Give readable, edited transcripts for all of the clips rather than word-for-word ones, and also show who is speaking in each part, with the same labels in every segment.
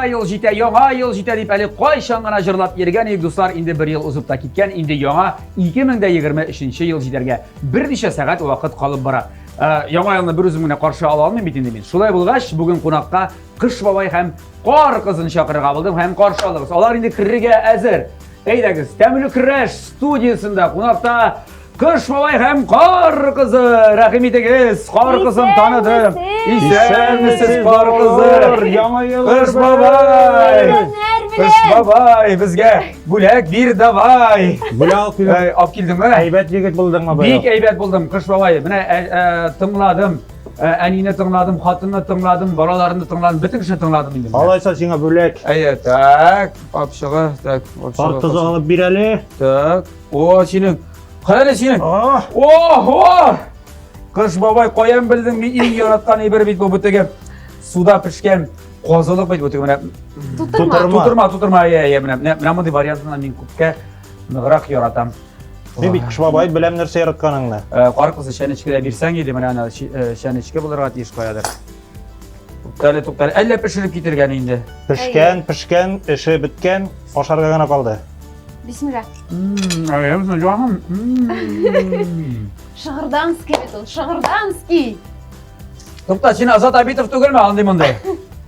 Speaker 1: Яңа ел җитә, яңа ел җитә дип әле кайчан гына җырлап йөргән идек, дуслар, инде бер ел узып та киткән, инде яңа 2023 ел җитәргә берничә сәгать вакыт калып бара. Э, яңа елны бер үзем генә каршы ала алмыйм бит инде мин. Шулай булгач, бүген кунакка Кыш бабай һәм Кар кызын чакырырга булдым һәм каршы алыгыз. Алар инде керергә әзер. Әйдәгез, Тәмле көрәш студиясендә кунакта Кыш бабай һәм Кар кызы. Рәхим итегез, Кар кызын таныдым. Исәнмесез, Кар кызы.
Speaker 2: Яңа ел.
Speaker 1: Кыш бабай. Кыш бабай, безгә бүләк бир давай.
Speaker 2: Бүләк алып килдем.
Speaker 1: Алып килдеңме?
Speaker 2: Әйбәт егет булдыңмы быел?
Speaker 1: Бик әйбәт булдым, Кыш бабай. Менә тыңладым. Әнине тыңладым, хатынны тыңладым, балаларны тыңладым, бөтен кешене тыңладым инде.
Speaker 2: Алайса сиңа бүләк.
Speaker 1: Әйе, так, капчыгы, так,
Speaker 2: капчыгы. Кар алып бир әле.
Speaker 1: Так, о, синең. Кара әле синең. О, Кыш бабай, каян белдең, мин иң яраткан әйбер бит бу бу теге суда пешкән казылык бит бу теге менә.
Speaker 3: Тутырма.
Speaker 1: Тутырма, тутырма, әйе, әйе, менә, менә мондый вариантын мин күпкә ныграк яратам.
Speaker 2: Мин бит Кыш бабай беләм нәрсә яратканыңны.
Speaker 1: Э, кар кызы чәнечке дә бирсәң иде, менә ана э, чәнечке булырга тиеш каядыр. Туктале, туктале. Әллә пешереп китергән инде.
Speaker 2: Пешкән, пешкән, эше беткән, ашарга гына калды.
Speaker 3: Бисмилла.
Speaker 1: Җаным.
Speaker 3: Шыгырданский бит ул, шыгырданский.
Speaker 1: Тукта, син Азат Абитов түгелме андый мондай?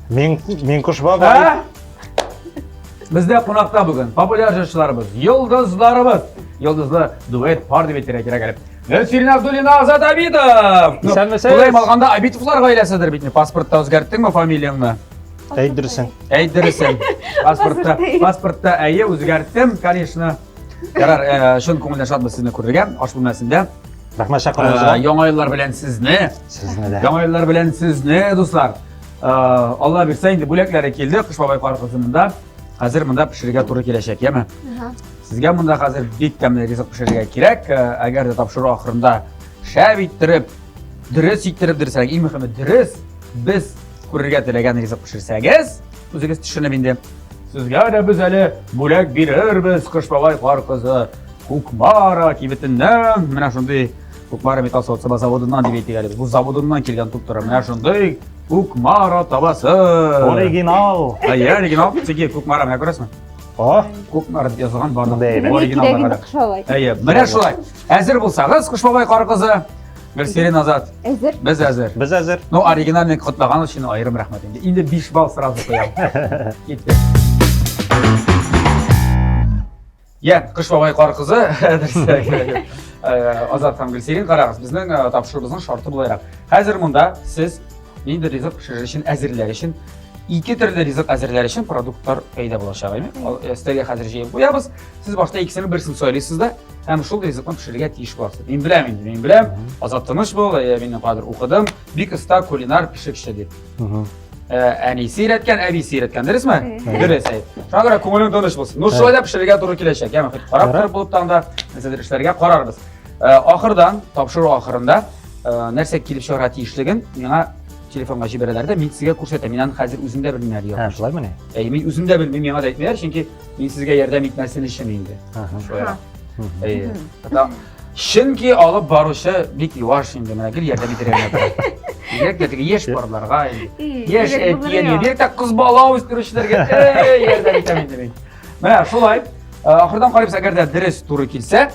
Speaker 2: Мин мин Кыш бабай.
Speaker 1: Бездә кунакта бүген популяр җырчыларыбыз, йолдызларыбыз, йолдызлы дуэт пар дип әйтергә кирәк әле. Гөлсирин Абдуллина, Азат Абитов.
Speaker 2: Исәнмесез.
Speaker 1: Тулаем алганда Абитовлар гаиләседер бит. Паспортта үзгәрттеңме фамилияңне?
Speaker 2: Әйт дөресен.
Speaker 1: Әйт дөресен. Паспортта, паспортта әйе үзгәрттем, конечно. Ярар, э, чын күңелдән шатбыз сезне күрергә, аш бүлмәсендә.
Speaker 2: Рәхмәт чакыруыгызга.
Speaker 1: Э, яңа еллар белән сезне.
Speaker 2: Сезне дә.
Speaker 1: Яңа еллар белән сезне, дуслар. Э, Алла бирсә, инде бүләкләре килде. Кыш бабай кар кызы монда. Хәзер монда пешерергә туры киләчәк, яме? Сезгә монда хәзер бик тәмле ризык пешерергә кирәк. Э, әгәр дә тапшыру ахырында шәп иттереп, дөрес иттереп, дөресрәк, иң мөһиме дөрес, без күрергә теләгән ризык пешерсәгез, үзегез төшенеп инде. Сезгә дә без әле бүләк бирербез, Кыш бабай кар кызы Кукмара кибетеннән, менә шундый Кукмара металл савыт-саба заводыннан дип әйтик әле. Бу заводыннан килгән туп-туры. Менә шундый Кукмара табасы.
Speaker 2: Оригинал.
Speaker 1: Әйе, оригинал. Чөнки Кукмара, менә күрәсеңме?
Speaker 2: О,
Speaker 1: Кукмара дип язылган барлык.
Speaker 2: Оригинал.
Speaker 1: Әйе, менә шулай. Әзер булсагыз, Кыш бабай кар кызы, Гөлсирин Азат.
Speaker 3: Әзер.
Speaker 1: Без әзер.
Speaker 2: Без әзер.
Speaker 1: Ну, оригинальный котлаган өчен аерым рәхмәт инде. Инде 5 балл сразу куям. Китте. Я, Кыш бабай кар кызы, э, Азат һәм Гөлсирин карагыз, безнең э, тапшыруыбызның шарты булайрак. Хәзер монда сез нинди ризык пешерер өчен әзерләр өчен ике төрле ризык әзерләр өчен продуктлар пәйда булачак, әйме? Э, өстәлгә хәзер җыеп куябыз. Сез башта икесенең берсен сайлыйсыз да һәм шул ризыкны пешерергә тиеш буласыз. Мин беләм инде, мин беләм. Азат тыныч бул, мин кадер укыдым. Бик оста кулинар пешекче дип. Э, әнисе өйрәткән, әбисе өйрәткән, дөресме? Дөрес, әй. Шуңа күрә күңелең тыныч булсын. Ну, шулай да пешерергә туры киләчәк. Яме, хоть карап торып булып та анда нәрсәдер эшләргә карарбыз. Э, ахырдан, тапшыру ахырында э, нәрсә килеп чыгарга тиешлеген миңа телефонга җибәрәләр дә, мин сезгә күрсәтәм. Мин аны хәзер үзем дә белмим әле.
Speaker 2: Һә, шулаймыни?
Speaker 1: Әй, мин үзем дә белмим, миңа да әйтмиләр, чөнки мин сезгә ярдәм итмәсен өчен инде. Шулайрак. Әйе. Чөнки алып баручы бик юаш инде, менә гел ярдәм итәргә генә тора. Бигрәк тә теге яшь парларга инде. Яшь әти-әни, бигрәк тә кыз бала үстерүчеләргә эй, ярдәм итәм инде мин. Менә шулай. Э, ахырдан карыйбыз, әгәр дә дөрес туры килсә,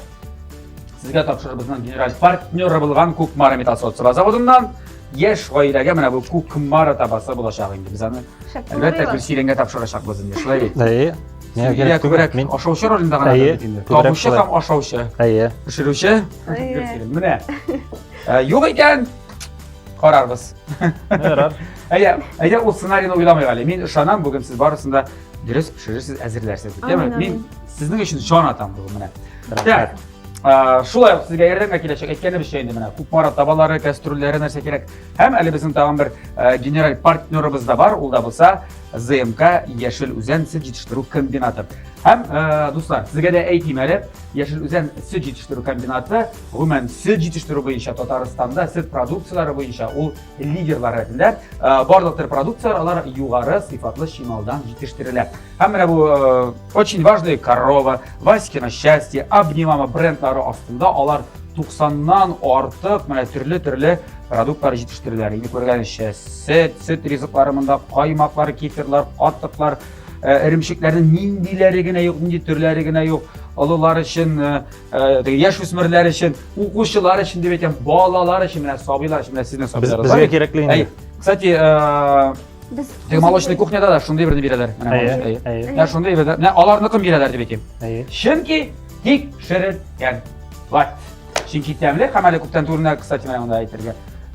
Speaker 1: сезгә тапшырыбызның генераль партнеры булган Кукмара металл савыт-саба заводыннан яшь гаиләгә менә бу Кукмара табасы булачак инде. Без аны әлбәттә Гөлсирәнгә тапшырачакбыз инде, шулай бит?
Speaker 2: Әйе.
Speaker 1: Миңа кирәк күбрәк мин ашаучы ролендә гына бит инде. Табучы һәм ашаучы.
Speaker 2: Әйе.
Speaker 1: Пешерүче. Менә. Э, юк икән, карарбыз.
Speaker 2: Ярар.
Speaker 1: Әйдә, әйдә ул сценарийны уйламыйк әле. Мин ышанам, бүген сез барысын да дөрес пешерерсез, әзерләрсез. Яме, мин сезнең өчен җан атам бүген менә. Так. Э, шулай ук сезгә ярдәмгә киләчәк. Әйткәнебезчә инде менә Кукмара табалары, кәстрүлләре нәрсә кирәк. Һәм әле безнең тагын бер э, генераль партнерыбыз да бар, ул да булса ЗМК Яшел Үзән сөт җитештерү комбинаты. Һәм, э, дуслар, сезгә дә әйтим әле, Яшел Үзән сөт җитештерү комбинаты, гомумән, сөт җитештерү буенча Татарстанда сөт продукцияләре буенча ул лидерлар рәтендә. Э, барлык төр продукцияләр алар югары сыйфатлы чималдан җитештерелә. Һәм менә бу э, очень важная корова, Васькино счастье, Обнимама брендлары астында алар 90-нан артык менә төрле-төрле продуктлар җитештерәләр. Инде күргәнегезчә, сөт, сөт ризыклары монда, каймаклар, кефирлар, катыклар, эремчекләрнең ниндиләре генә юк, нинди төрләре генә юк. Олылар өчен, теге яшүсмерләр өчен, укучылар өчен дип әйтәм, балалар өчен, менә сабыйлар өчен, менә сезнең сабыйларыгыз.
Speaker 2: Безгә кирәкле инде.
Speaker 1: Кстати,
Speaker 3: Без
Speaker 1: теге молочный кухняда да шундый берне бирәләр. Менә
Speaker 2: Әйе.
Speaker 1: Менә шундый бер. Менә аларныкын бирәләр дип әйтим.
Speaker 2: Әйе.
Speaker 1: Чөнки тикшерелгән. Вот. Чөнки тәмле һәм әле күптән түгел, кстати, менә монда әйтергә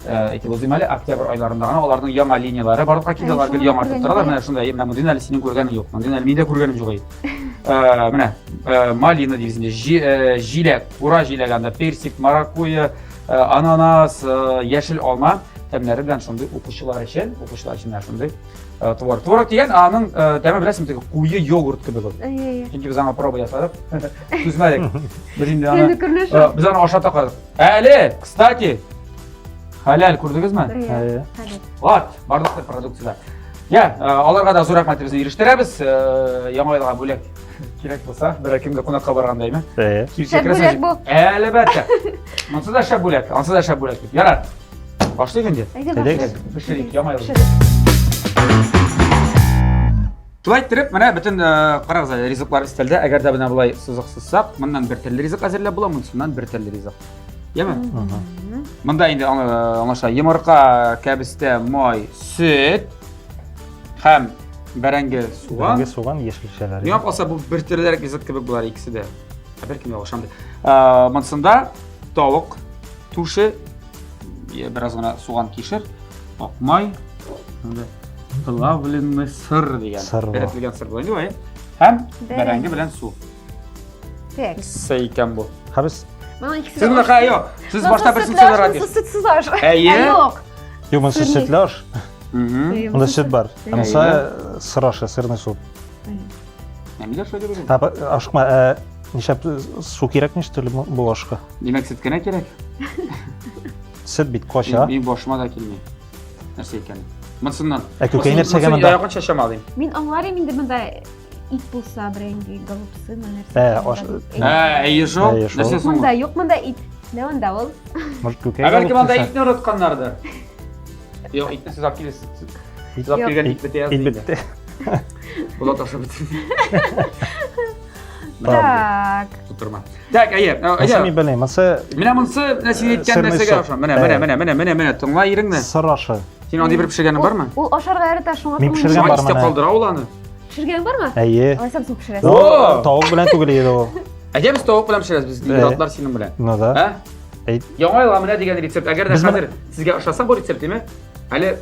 Speaker 1: әйтеп узыйм әле, октябрь айларында гына аларның яңа линияләре барлыкка килде, алар гел яңартып торалар. Менә шунда, менә мондыйны әле синең күргәнең юк. Мондыйны әле мин дә күргәнем юк. Менә малина дибез инде, җиләк, кура җиләге анда, персик, маракуйя, ананас, яшел алма тәмнәре белән шундый укучылар өчен, укучылар өчен менә шундый творог. Творог дигән аның тәме беләсеңме, теге куе йогурт кебек ул. Чөнки без аңа проба ясадык. Түзмәдек. Без инде аны без аны ашата калдык. Әле, кстати, хәләл күрдегезме?
Speaker 2: Әйе.
Speaker 1: Вот, барлык төр продукцияләр. Я, аларга да зур рәхмәтебезне ирештерәбез. Яңа елга бүләк кирәк булса, берәр кемгә кунакка барганда, әйме?
Speaker 2: Әйе.
Speaker 3: Шәп бүләк бу.
Speaker 1: Әлбәттә. Монсы да шәп бүләк, ансы да шәп бүләк. Ярар. Башлыйк инде.
Speaker 3: Әйдә башлыйк.
Speaker 1: Пешерик, яңа ел. Шулай иттереп, менә бөтен карагыз әле, ризыклар өстәлдә. Әгәр дә менә болай сызык сызсак, моннан бер төрле ризык әзерләп була, монсыннан бер төрле ризык. Яме? Монда инде аңлашыла. Йомырка, кәбестә, май, сөт һәм бәрәңге, суган.
Speaker 2: Бәрәңге, суган, яшелчәләр.
Speaker 1: Миңа калса, бу бер төрлерәк ризык кебек болар икесе дә. Ә бер кемгә охшамый. Монсында тавык тушы, бераз гына суган, кишер, ак май, плавленый сыр дигән.
Speaker 2: Сыр.
Speaker 1: Эретелгән сыр була инде, һәм бәрәңге белән су.
Speaker 3: Так.
Speaker 1: Сый икән бу.
Speaker 2: Хәбез.
Speaker 3: Моның икесе
Speaker 1: Сез моны юк. Сез башта берсен сайларга тиеш.
Speaker 3: Сөтсез аш.
Speaker 1: Әйе.
Speaker 3: Юк.
Speaker 2: Юк, монысы сөтле аш. Монда сөт бар. Монысы сыр ашы, сырный суп.
Speaker 1: Нигә шулай дип уйлыйсың?
Speaker 2: Ашыкма, нишләп су кирәкми что ли бу ашка?
Speaker 1: Димәк, сөт кенә кирәк.
Speaker 2: Сөт бит кача.
Speaker 1: Мин башыма да килми. Нәрсә икән? Монсыннан.
Speaker 2: Ә күкәй нәрсәгә монда?
Speaker 1: Якынча чамалыйм.
Speaker 3: Мин аңлар идем инде монда ит булса, берәнге голубцы, нәрсә.
Speaker 2: Ә, аш.
Speaker 1: Ә, әйе шул. Нәрсә соң?
Speaker 3: Монда юк, монда ит. Менә монда ул.
Speaker 2: Может, күкәй.
Speaker 1: Ә бәлки монда итне онытканнардыр. Юк, итне сез алып киләсез. Сез алып килгән ит бетә язды.
Speaker 2: Ит бетте.
Speaker 1: Булат ашап бетте.
Speaker 3: Так.
Speaker 1: Тутырма. Так, әйе.
Speaker 2: Монысы мин белмим. Монысы
Speaker 1: Менә монысы менә син әйткән нәрсәгә охшам. Менә, менә, менә, менә, менә, менә, тыңла иреңне.
Speaker 2: Сыр ашы.
Speaker 1: Син андый бер пешергәнең бармы?
Speaker 3: Ул ашарга ярата, шуңа
Speaker 2: Мин пешергән бар
Speaker 1: Истә калдыра ул аны.
Speaker 3: Пешергән бармы?
Speaker 2: Әйе.
Speaker 3: Алайса син пешерәсең.
Speaker 2: О, тавык белән түгел иде ул.
Speaker 1: Әйдә без тавык белән пешерәбез, без ир-атлар синең белән.
Speaker 2: Ну да.
Speaker 1: Ә? Яңа елга менә дигән рецепт. Әгәр дә хәзер сезгә ошаса бу рецепт, димә? Әле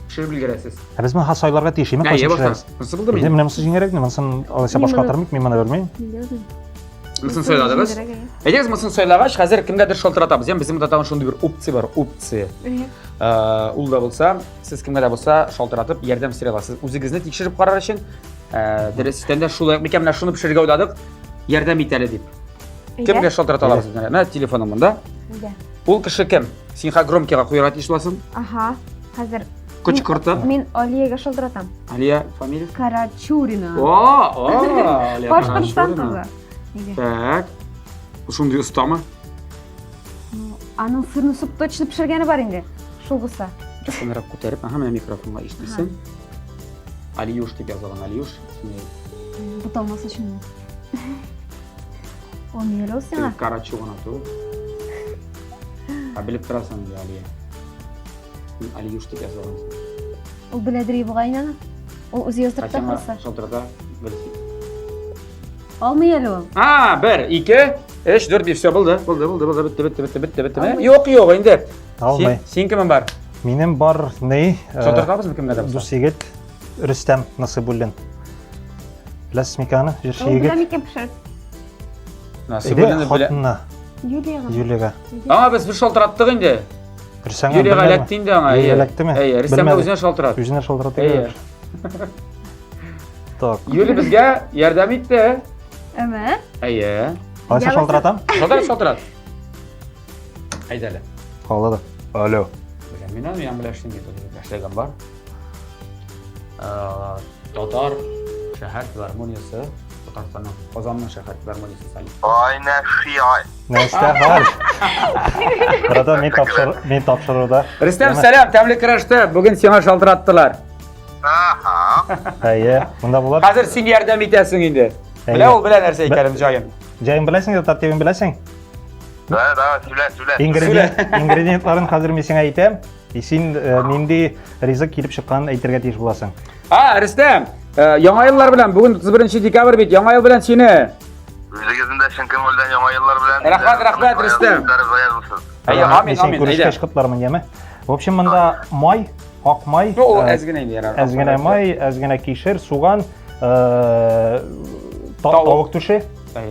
Speaker 1: пешереп өлгерәсез.
Speaker 2: Ә без моны сайларга тиеш, име кайсы пешерәбез?
Speaker 1: Монысы булды мени?
Speaker 2: Менә монысы җиңелрәк, монысын алайса башка тормыйк, мин моны белмим.
Speaker 1: Монысын сайладыгыз. Әйдәгез, монысын сайлагач, хәзер кемгәдер шалтыратабыз. Ягъни безнең монда тагын шундый бер опция бар, опция. Ул да булса, сез кемгә дә булса шалтыратып ярдәм сорый аласыз. Үзегезне тикшереп карар өчен, дөрестән дә шулай микән, менә шуны пешерергә уйладык, ярдәм ит әле дип. Кемгә шалтырата алабыз? Менә телефоным монда. Ул кеше кем? Син хәзер громкийга куярга тиеш буласың.
Speaker 3: Ага, хәзер.
Speaker 1: Кычкыртып.
Speaker 3: Мин Алиягә шалтыратам.
Speaker 1: Алия, фамилия?
Speaker 3: Карачурина.
Speaker 1: О, о, Алия
Speaker 3: Башкортстан кызы.
Speaker 1: Так. Ул шундый остамы?
Speaker 3: Ну, аның сырны суп точно пешергәне бар инде. Шул булса.
Speaker 1: Якынрак күтәреп, ага, менә микрофонга ишетелсен. Алиюш дип язылган, Алиюш.
Speaker 3: Буталмас өчен. Ул нигә ул сиңа?
Speaker 1: Карачу гына түгел. Ә белеп торасың инде, Алия. Алиюш дип язылган.
Speaker 3: Ул беләдер бугай аны. Ул үзе яздырып та калса.
Speaker 1: Шалтырата, белсен.
Speaker 3: Алмый әле ул.
Speaker 1: А, бер, ике, өч, дүрт, биш, все, булды, булды, булды, булды, бетте, бетте, бетте, бетте, бетте. Юк, юк, инде.
Speaker 2: Алмый.
Speaker 1: Син кемең бар?
Speaker 2: Минем бар ни?
Speaker 1: Шалтыратабызмы кемгә дә булса?
Speaker 2: Дус егет Рөстәм Насыйбуллин. Беләсез микән аны? Җырчы
Speaker 3: Ул
Speaker 2: егет.
Speaker 3: белә микән пешереп?
Speaker 1: Насыйбуллинны белә.
Speaker 2: Хатынына,
Speaker 3: Юлиягә.
Speaker 2: Юлиягә.
Speaker 1: Аңа без бер шалтыраттык инде.
Speaker 2: Рөстәмгә
Speaker 1: Юлиягә
Speaker 2: белмәдеме?
Speaker 1: эләкте инде аңа.
Speaker 2: Юлия эләктеме?
Speaker 1: Әйе, Рөстәмгә
Speaker 2: Белмәде.
Speaker 1: үзенә шалтырат.
Speaker 2: Үзенә шалтыратты.
Speaker 1: Әйе.
Speaker 2: Так.
Speaker 1: Юли безгә ярдәм итте.
Speaker 3: Әмә?
Speaker 1: Әйе.
Speaker 2: Алайса шалтыратам?
Speaker 1: Шалтырат, шалтырат. Әйдә әле.
Speaker 2: Калды да. Алло.
Speaker 1: Беләм мин аны, мин белән эшлим бит, эшләгән бар. Татар шәһәр филармониясе. Татарстанның, Казанның шәһәр филармониясе солисты.
Speaker 4: Айна Шиай.
Speaker 2: Нәрсә бар? Братан, мин тапшыр, мин тапшыруда.
Speaker 1: Рөстәм, сәлам, тәмле көрәштә. Бүген сиңа шалтыраттылар.
Speaker 4: Аһа.
Speaker 2: Әйе, монда булыр.
Speaker 1: Хәзер син ярдәм итәсең инде. Белә ул белә нәрсә икәнен җаен.
Speaker 2: Җаен беләсең, тәртибен беләсең?
Speaker 4: Да, да, сөйлә, сөйлә.
Speaker 2: Ингредиент, ингредиентларын хәзер мин сиңа әйтәм. И син э, нинди ризык килеп чыкканын әйтергә тиеш буласың.
Speaker 1: А, Рөстәм, э, яңа еллар белән бүген 31 декабрь бит, яңа ел белән сине.
Speaker 4: Үзегезнең дә чын күңелдән яңа еллар белән.
Speaker 1: Рәхмәт, рәхмәт, Рөстәм. Әйе, амин, амин.
Speaker 2: Күрешкәч котлармын, яме. В общем, монда май, ак май.
Speaker 1: Ну, ул э, әз генә инде
Speaker 2: ярар. Әз генә май, әз генә кишер, суган, э, тавык түше,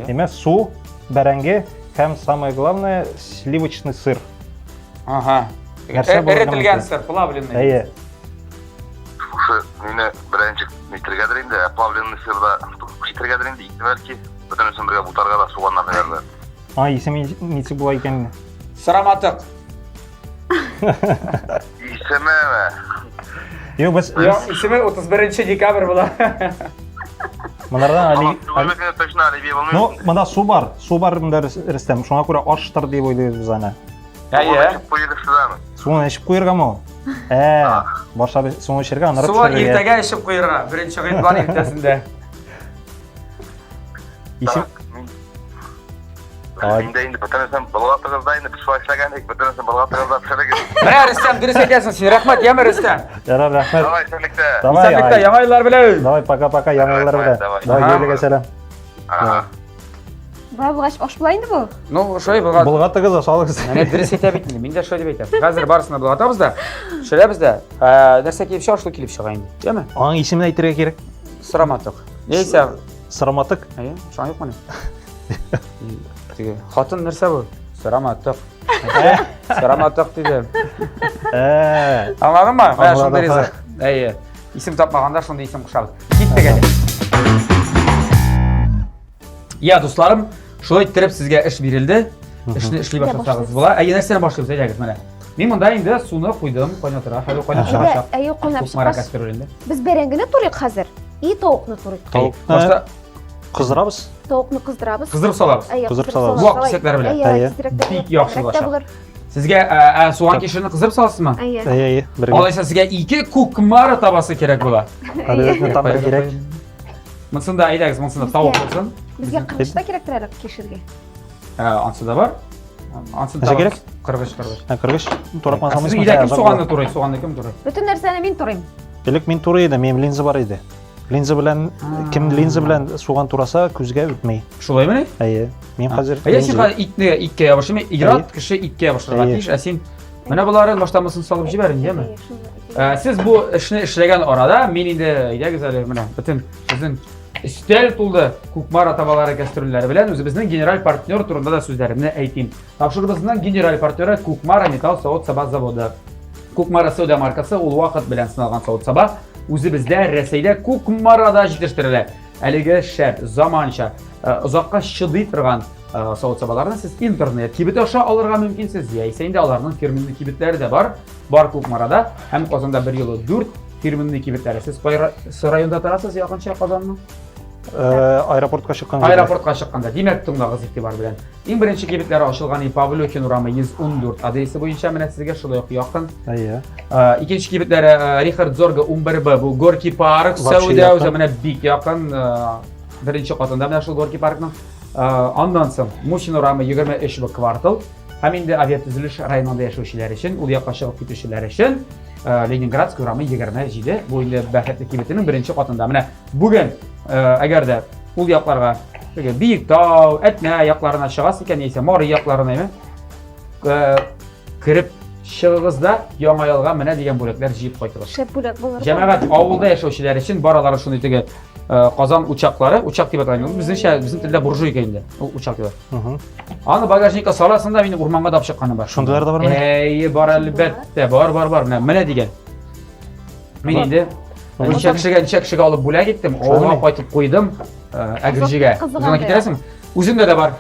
Speaker 2: димәк, су, бәрәңге һәм самое главное сливочный сыр.
Speaker 1: Ага. Нәрсә булырга Эретелгән сыр, плавленый.
Speaker 2: Әйе.
Speaker 4: Шушы мине беренче нитергәдер инде, ә плавленый сырда китергәдер инде, итне бәлки, бөтенесен бергә бутарга да суганнарны ярды.
Speaker 2: А, исеме ничек була икән?
Speaker 1: Сыраматык.
Speaker 4: Исеме
Speaker 2: Юк, без
Speaker 1: Юк, исеме 31 декабрь була.
Speaker 2: Монардан али
Speaker 4: Точно оливье булмый.
Speaker 2: Ну, монда су бар, су бар монда Рөстәм. Шуңа күрә аштыр дип уйлыйбыз без аны.
Speaker 1: Әйе.
Speaker 4: Эчеп куйырсызмы?
Speaker 2: Суны эчеп куергамы ул? Ә, башта без суны эчергә, аннары
Speaker 1: Суны иртәгә эчеп куерга, беренче гыйнвар иртәсендә.
Speaker 2: Исем
Speaker 4: Инде инде бөтенесен болгатыгыз да инде пешеп эшләгән идек, бөтенесен болгатыгыз да пешерегез.
Speaker 1: Менә Рөстәм, дөрес әйтәсең син. Рәхмәт, яме Рөстәм.
Speaker 2: Ярар, рәхмәт.
Speaker 4: Давай, исәнлектә.
Speaker 2: Давай,
Speaker 1: Исәнлектә, яңа еллар белән.
Speaker 2: Давай, пока-пока, яңа еллар белән. Давай, Юлиягә сәлам.
Speaker 4: Ага.
Speaker 3: Болай булгач, аш була инде бу.
Speaker 1: Ну, шулай булган.
Speaker 2: Болгатыгыз да салыгыз.
Speaker 1: Менә дөрес әйтә бит инде. Мин дә шулай дип әйтәм. Хәзер барысын да болгатабыз да, пешерәбез дә. Ә, нәрсә килеп чыга, шул килеп чыга инде. Яме?
Speaker 2: Аның исемен әйтергә кирәк.
Speaker 1: Сыраматык. Яисә
Speaker 2: Сыраматык.
Speaker 1: Әйе, шуңа юкмыни? Теге хатын нәрсә бу? Сыраматык. Сыраматык диде.
Speaker 2: Ә.
Speaker 1: Аңладыңмы? Менә шундый ризык. Әйе. Исем тапмаганда шундый исем кушабыз. Киттек әле. Я, дусларым, шулай иттереп сезгә эш бирелде. Эшне эшли башласагыз була. Әйе, нәрсәдән башлыйбыз, әйдәгез менә. Мин монда инде суны куйдым, кайнатырга. Хәзер кайнап чыгачак.
Speaker 3: Әйе, кайнап чыккач. Без бәрәңгене турыйк хәзер. И тавыкны турыйк.
Speaker 2: Тавыкны башта кыздырабыз.
Speaker 3: Тавыкны кыздырабыз.
Speaker 1: Кыздырып салабыз.
Speaker 2: Кыздырып салабыз.
Speaker 1: Вак кисәкләр белән.
Speaker 3: Әйе,
Speaker 1: Бик яхшы булачак. Сезгә ә, суган кишерне кыздырып саласызмы?
Speaker 3: Әйе.
Speaker 2: Әйе, әйе,
Speaker 1: бергә. Алайса сезгә ике кукмара табасы кирәк була.
Speaker 2: Обязательно там кирәк.
Speaker 1: Монсын да әйдәгез, монсын да тавык булсын.
Speaker 3: Безгә кыргыч та кирәктер әле кишергә.
Speaker 1: Ә, ансы да бар. Ансын
Speaker 2: Нәрсә кирәк?
Speaker 1: Кыргыч, кыргыч.
Speaker 2: Ә, кыргыч. Турап
Speaker 1: кына салмыйсың. Өйдә кем суганны турый? Суганны кем турый?
Speaker 3: Бөтен нәрсәне мин турыйм.
Speaker 2: Элек мин турый идем, минем линза бар иде. Линза белән кем линза белән суган тураса, күзгә үтми.
Speaker 1: Шулаймыни?
Speaker 2: Әйе. Мин хәзер
Speaker 1: Әйе, син хәзер итне иткә ябышмый. Ир-ат кеше иткә ябышырга тиеш, ә син менә боларын башта монысын салып җибәр инде, яме? Ә, сез бу эшне эшләгән арада мин инде әйдәгез әле менә бөтен безнең өстәл тулды Кукмара табалары кәстрүлләре белән үзебезнең генераль партнер турында да сүзләремне әйтим. Тапшыруыбызның генераль партнеры Кукмара металл савыт-саба заводы. Кукмара сәүдә маркасы ул вакыт белән сыналган савыт-саба үзебездә Рәсәйдә Кукмарада җитештерелә. Әлеге шәп, заманча, э, озакка чыдый торган э, савыт-сабаларны сез интернет кибете аша алырга мөмкинсез, яисә инде аларның фирменный кибетләре дә бар. Бар Кукмарада һәм Казанда бер юлы 4 фирменный кибетләре. Сез кай районда торасыз якынча Казанның?
Speaker 2: Э, аэропортка чыкканда.
Speaker 1: Аэропортка чыкканда. Димәк, тыңлагыз игътибар белән. Иң беренче кибетләре ачылган Павлюхин урамы 114 адресы буенча менә сезгә шулай ук якын.
Speaker 2: Әйе.
Speaker 1: Э, икенче кибетләре э, Рихард Зорга 11Б, бу Горький парк, сәүдә үзе менә бик якын. Беренче катында менә шул Горький паркның. Аннан соң Мусин урамы 23Б квартал. Һәм инде авиатөзелеш районында яшәүчеләр өчен, ул якка чыгып китүчеләр өчен Ленинградский урамы 27, бу инде Бәхетле кибетенең беренче катында. Менә бүген, әгәр дә ул якларга, теге Биектау, Әтнә якларына чыгасыз икән, яисә Мары якларына, әйме? Кереп чыгыгыз да Яңа елга менә дигән бүләкләр җыеп кайтыгыз.
Speaker 3: Шәп бүләк булыр.
Speaker 1: Җәмәгать, авылда яшәүчеләр өчен бар алары шундый теге Казан учаклары, учак дип аталган. Безнеңчә, безнең телдә буржуйка инде. Ул учак дип. Аны багажникка саласың да, минем урманга да чыкканым бар.
Speaker 2: Шундыйлар да бармы?
Speaker 1: Әйе, бар әлбәттә, бар, бар, бар. Менә, менә дигән. Мин инде ничә кешегә, ничә кешегә алып бүләк иттем, авылга кайтып куйдым, Әгерҗегә. Үзеңә китерәсең? Үземдә дә бар.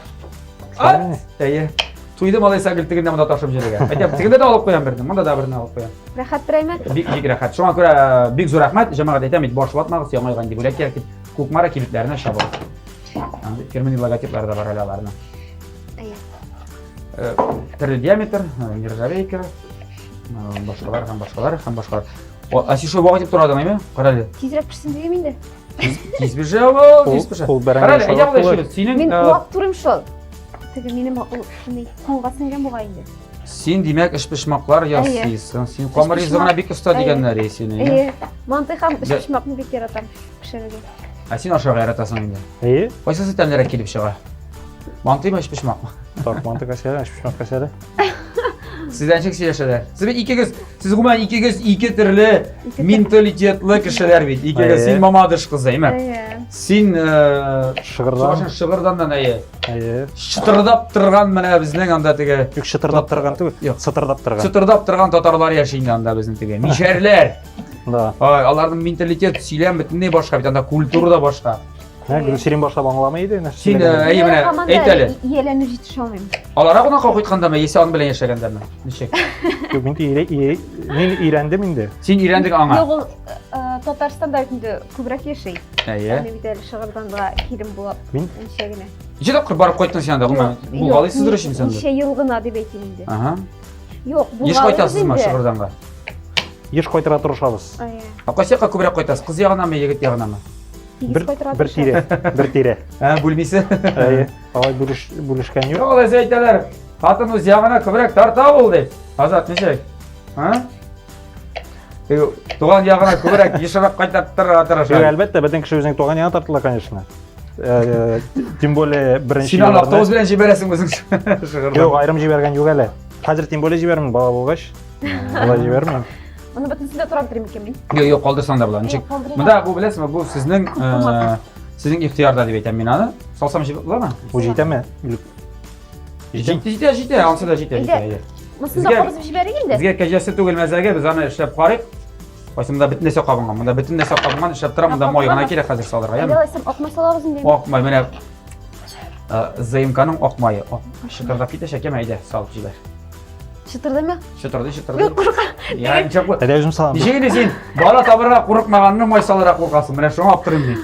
Speaker 1: Әйе. Туйдым алайса гел тегендә монда ташып йөрергә. Әйтәм, тегендә дә алып куям берне, монда да берне алып куям.
Speaker 3: Рәхәт берәйме?
Speaker 1: Бик бик рәхәт. Шуңа күрә бик зур рәхмәт. Җәмәгать әйтәм, бит баш ватмагыз, яңа елга нинди бүләк кирәк дип. Кукмара кибетләренә чабыгыз. Фирменный логотиплары да бар әле аларның.
Speaker 3: Әйе.
Speaker 1: Төрле диаметр, нержавейка, башкалар һәм башкалар һәм башкалар. Ә син шул вакыт дип торадың, әйме? Кара әле.
Speaker 3: Тизрәк пешсен дигән инде.
Speaker 1: Тиз пешә ул, тиз пешә.
Speaker 2: Ул
Speaker 1: Кара әле, әйдә болай эшлибез. Синең
Speaker 3: Мин вак турыйм шул. Теге минем ул ни канга сеңгән бугай инде.
Speaker 1: Син, димәк, эшпочмаклар ясыйсың. Син камыр ризыгына бик оста дигәннәр сине.
Speaker 3: Әйе. Мантый һәм эшпочмакны бик яратам пешерергә.
Speaker 1: Ә син ашарга яратасың инде.
Speaker 2: Әйе.
Speaker 1: Кайсысы тәмлерәк килеп чыга? Мантыймы, эшпочмакмы?
Speaker 2: Так, манты касәле, эшпочмак касәле.
Speaker 1: Сездән ничек сөйләшәләр? Сез бит икегез, сез гомумән икегез ике төрле менталитетлы кешеләр бит. Икегез син Мамадыш кызы, әйме? Син
Speaker 2: Шыгырдан.
Speaker 1: Шыгырданнан әйе.
Speaker 2: Әйе.
Speaker 1: Чытырдап торган менә безнең анда теге.
Speaker 2: Юк, чытырдап торган түгел. Юк, сытырдап торган.
Speaker 1: Чытырдап торган татарлар яши инде анда безнең теге. Мишәрләр.
Speaker 2: Да.
Speaker 1: Ай, аларның менталитет, сөйләм бөтенләй башка бит, анда культура да башка.
Speaker 2: Менә Гөлсирин башлап аңламый иде.
Speaker 1: Син, әйе, менә, әйт әле.
Speaker 3: Ияләнеп җитешә алмыйм.
Speaker 1: Аларга кунакка кайткандамы, яисә аның белән яшәгәндәме? Ничек?
Speaker 2: Юк, мин мин өйрәндем инде.
Speaker 1: Син өйрәндең аңа.
Speaker 3: Юк, ул Татарстанда бит инде күбрәк яши.
Speaker 1: Әйе.
Speaker 3: Мин бит әле Шыгырданга килен булып,
Speaker 2: Мин
Speaker 3: ничә генә.
Speaker 1: Ничә тапкыр барып кайттың син анда, гомумән? Булгалыйсыздыр өчен син.
Speaker 3: Ничә ел гына дип әйтим инде.
Speaker 1: Ага.
Speaker 3: Юк,
Speaker 1: Еш кайтасызмы Шыгырданга?
Speaker 2: Еш кайтырга тырышабыз.
Speaker 3: Әйе.
Speaker 1: Ә кайсы якка күбрәк кайтасыз? Кыз ягынамы, егет ягынамы?
Speaker 2: Бер, бер тирә, бер тирә.
Speaker 1: Ә, бүлмисе?
Speaker 2: Әйе, алай бүлеш, бүлешкән юк.
Speaker 1: Юк, алай әйтәләр. Хатын үз ягына күбрәк тарта ул дип. Азат ничек? А? Туган ягына күбрәк ешрак кайтып торырга тырыша.
Speaker 2: Юк, әлбәттә, бөтен кеше үзенең туган ягына тартыла, конечно. Тем более беренче
Speaker 1: Син аны автобус белән җибәрәсең үзең шыгырдан.
Speaker 2: Юк, аерым җибәргән юк әле. Хәзер тем более җибәрмим, бала булгач. Алай җибәрмим.
Speaker 3: Моны бөтенесен дә турап бетерим микән мин?
Speaker 1: Юк, юк, калдырсаң да була. Ничек? Монда бу беләсеңме, бу сезнең сезнең ихтыярда дип әйтәм мин аны. Салсам җиб буламы?
Speaker 2: Бу җитәме?
Speaker 1: Җитә, җитә, җитә, ансы да җитә, җитә.
Speaker 3: Монысын да кабызып җибәрик инде.
Speaker 1: Безгә кәҗәсе түгел мәзәге, без аны эшләп карыйк. Кайсы монда бөтен нәрсә кабынган. Монда бөтен нәрсә кабынган, эшләп тора, монда май гына кирәк хәзер салырга, яме?
Speaker 3: Әйдә, ак май салабыз инде.
Speaker 1: Ак май, менә ЗМКның ак мае. Шытырдап китәчәк, яме, әйдә, салып җибәр.
Speaker 3: Чытырдымы?
Speaker 1: Чытырды, чытырды.
Speaker 3: Юк, курка.
Speaker 1: Я, ничек бу?
Speaker 2: Әйдә үзем салам.
Speaker 1: Ничек инде син бала табырга курыкмаганны май салырга куркасың? Менә шуңа аптырыйм мин.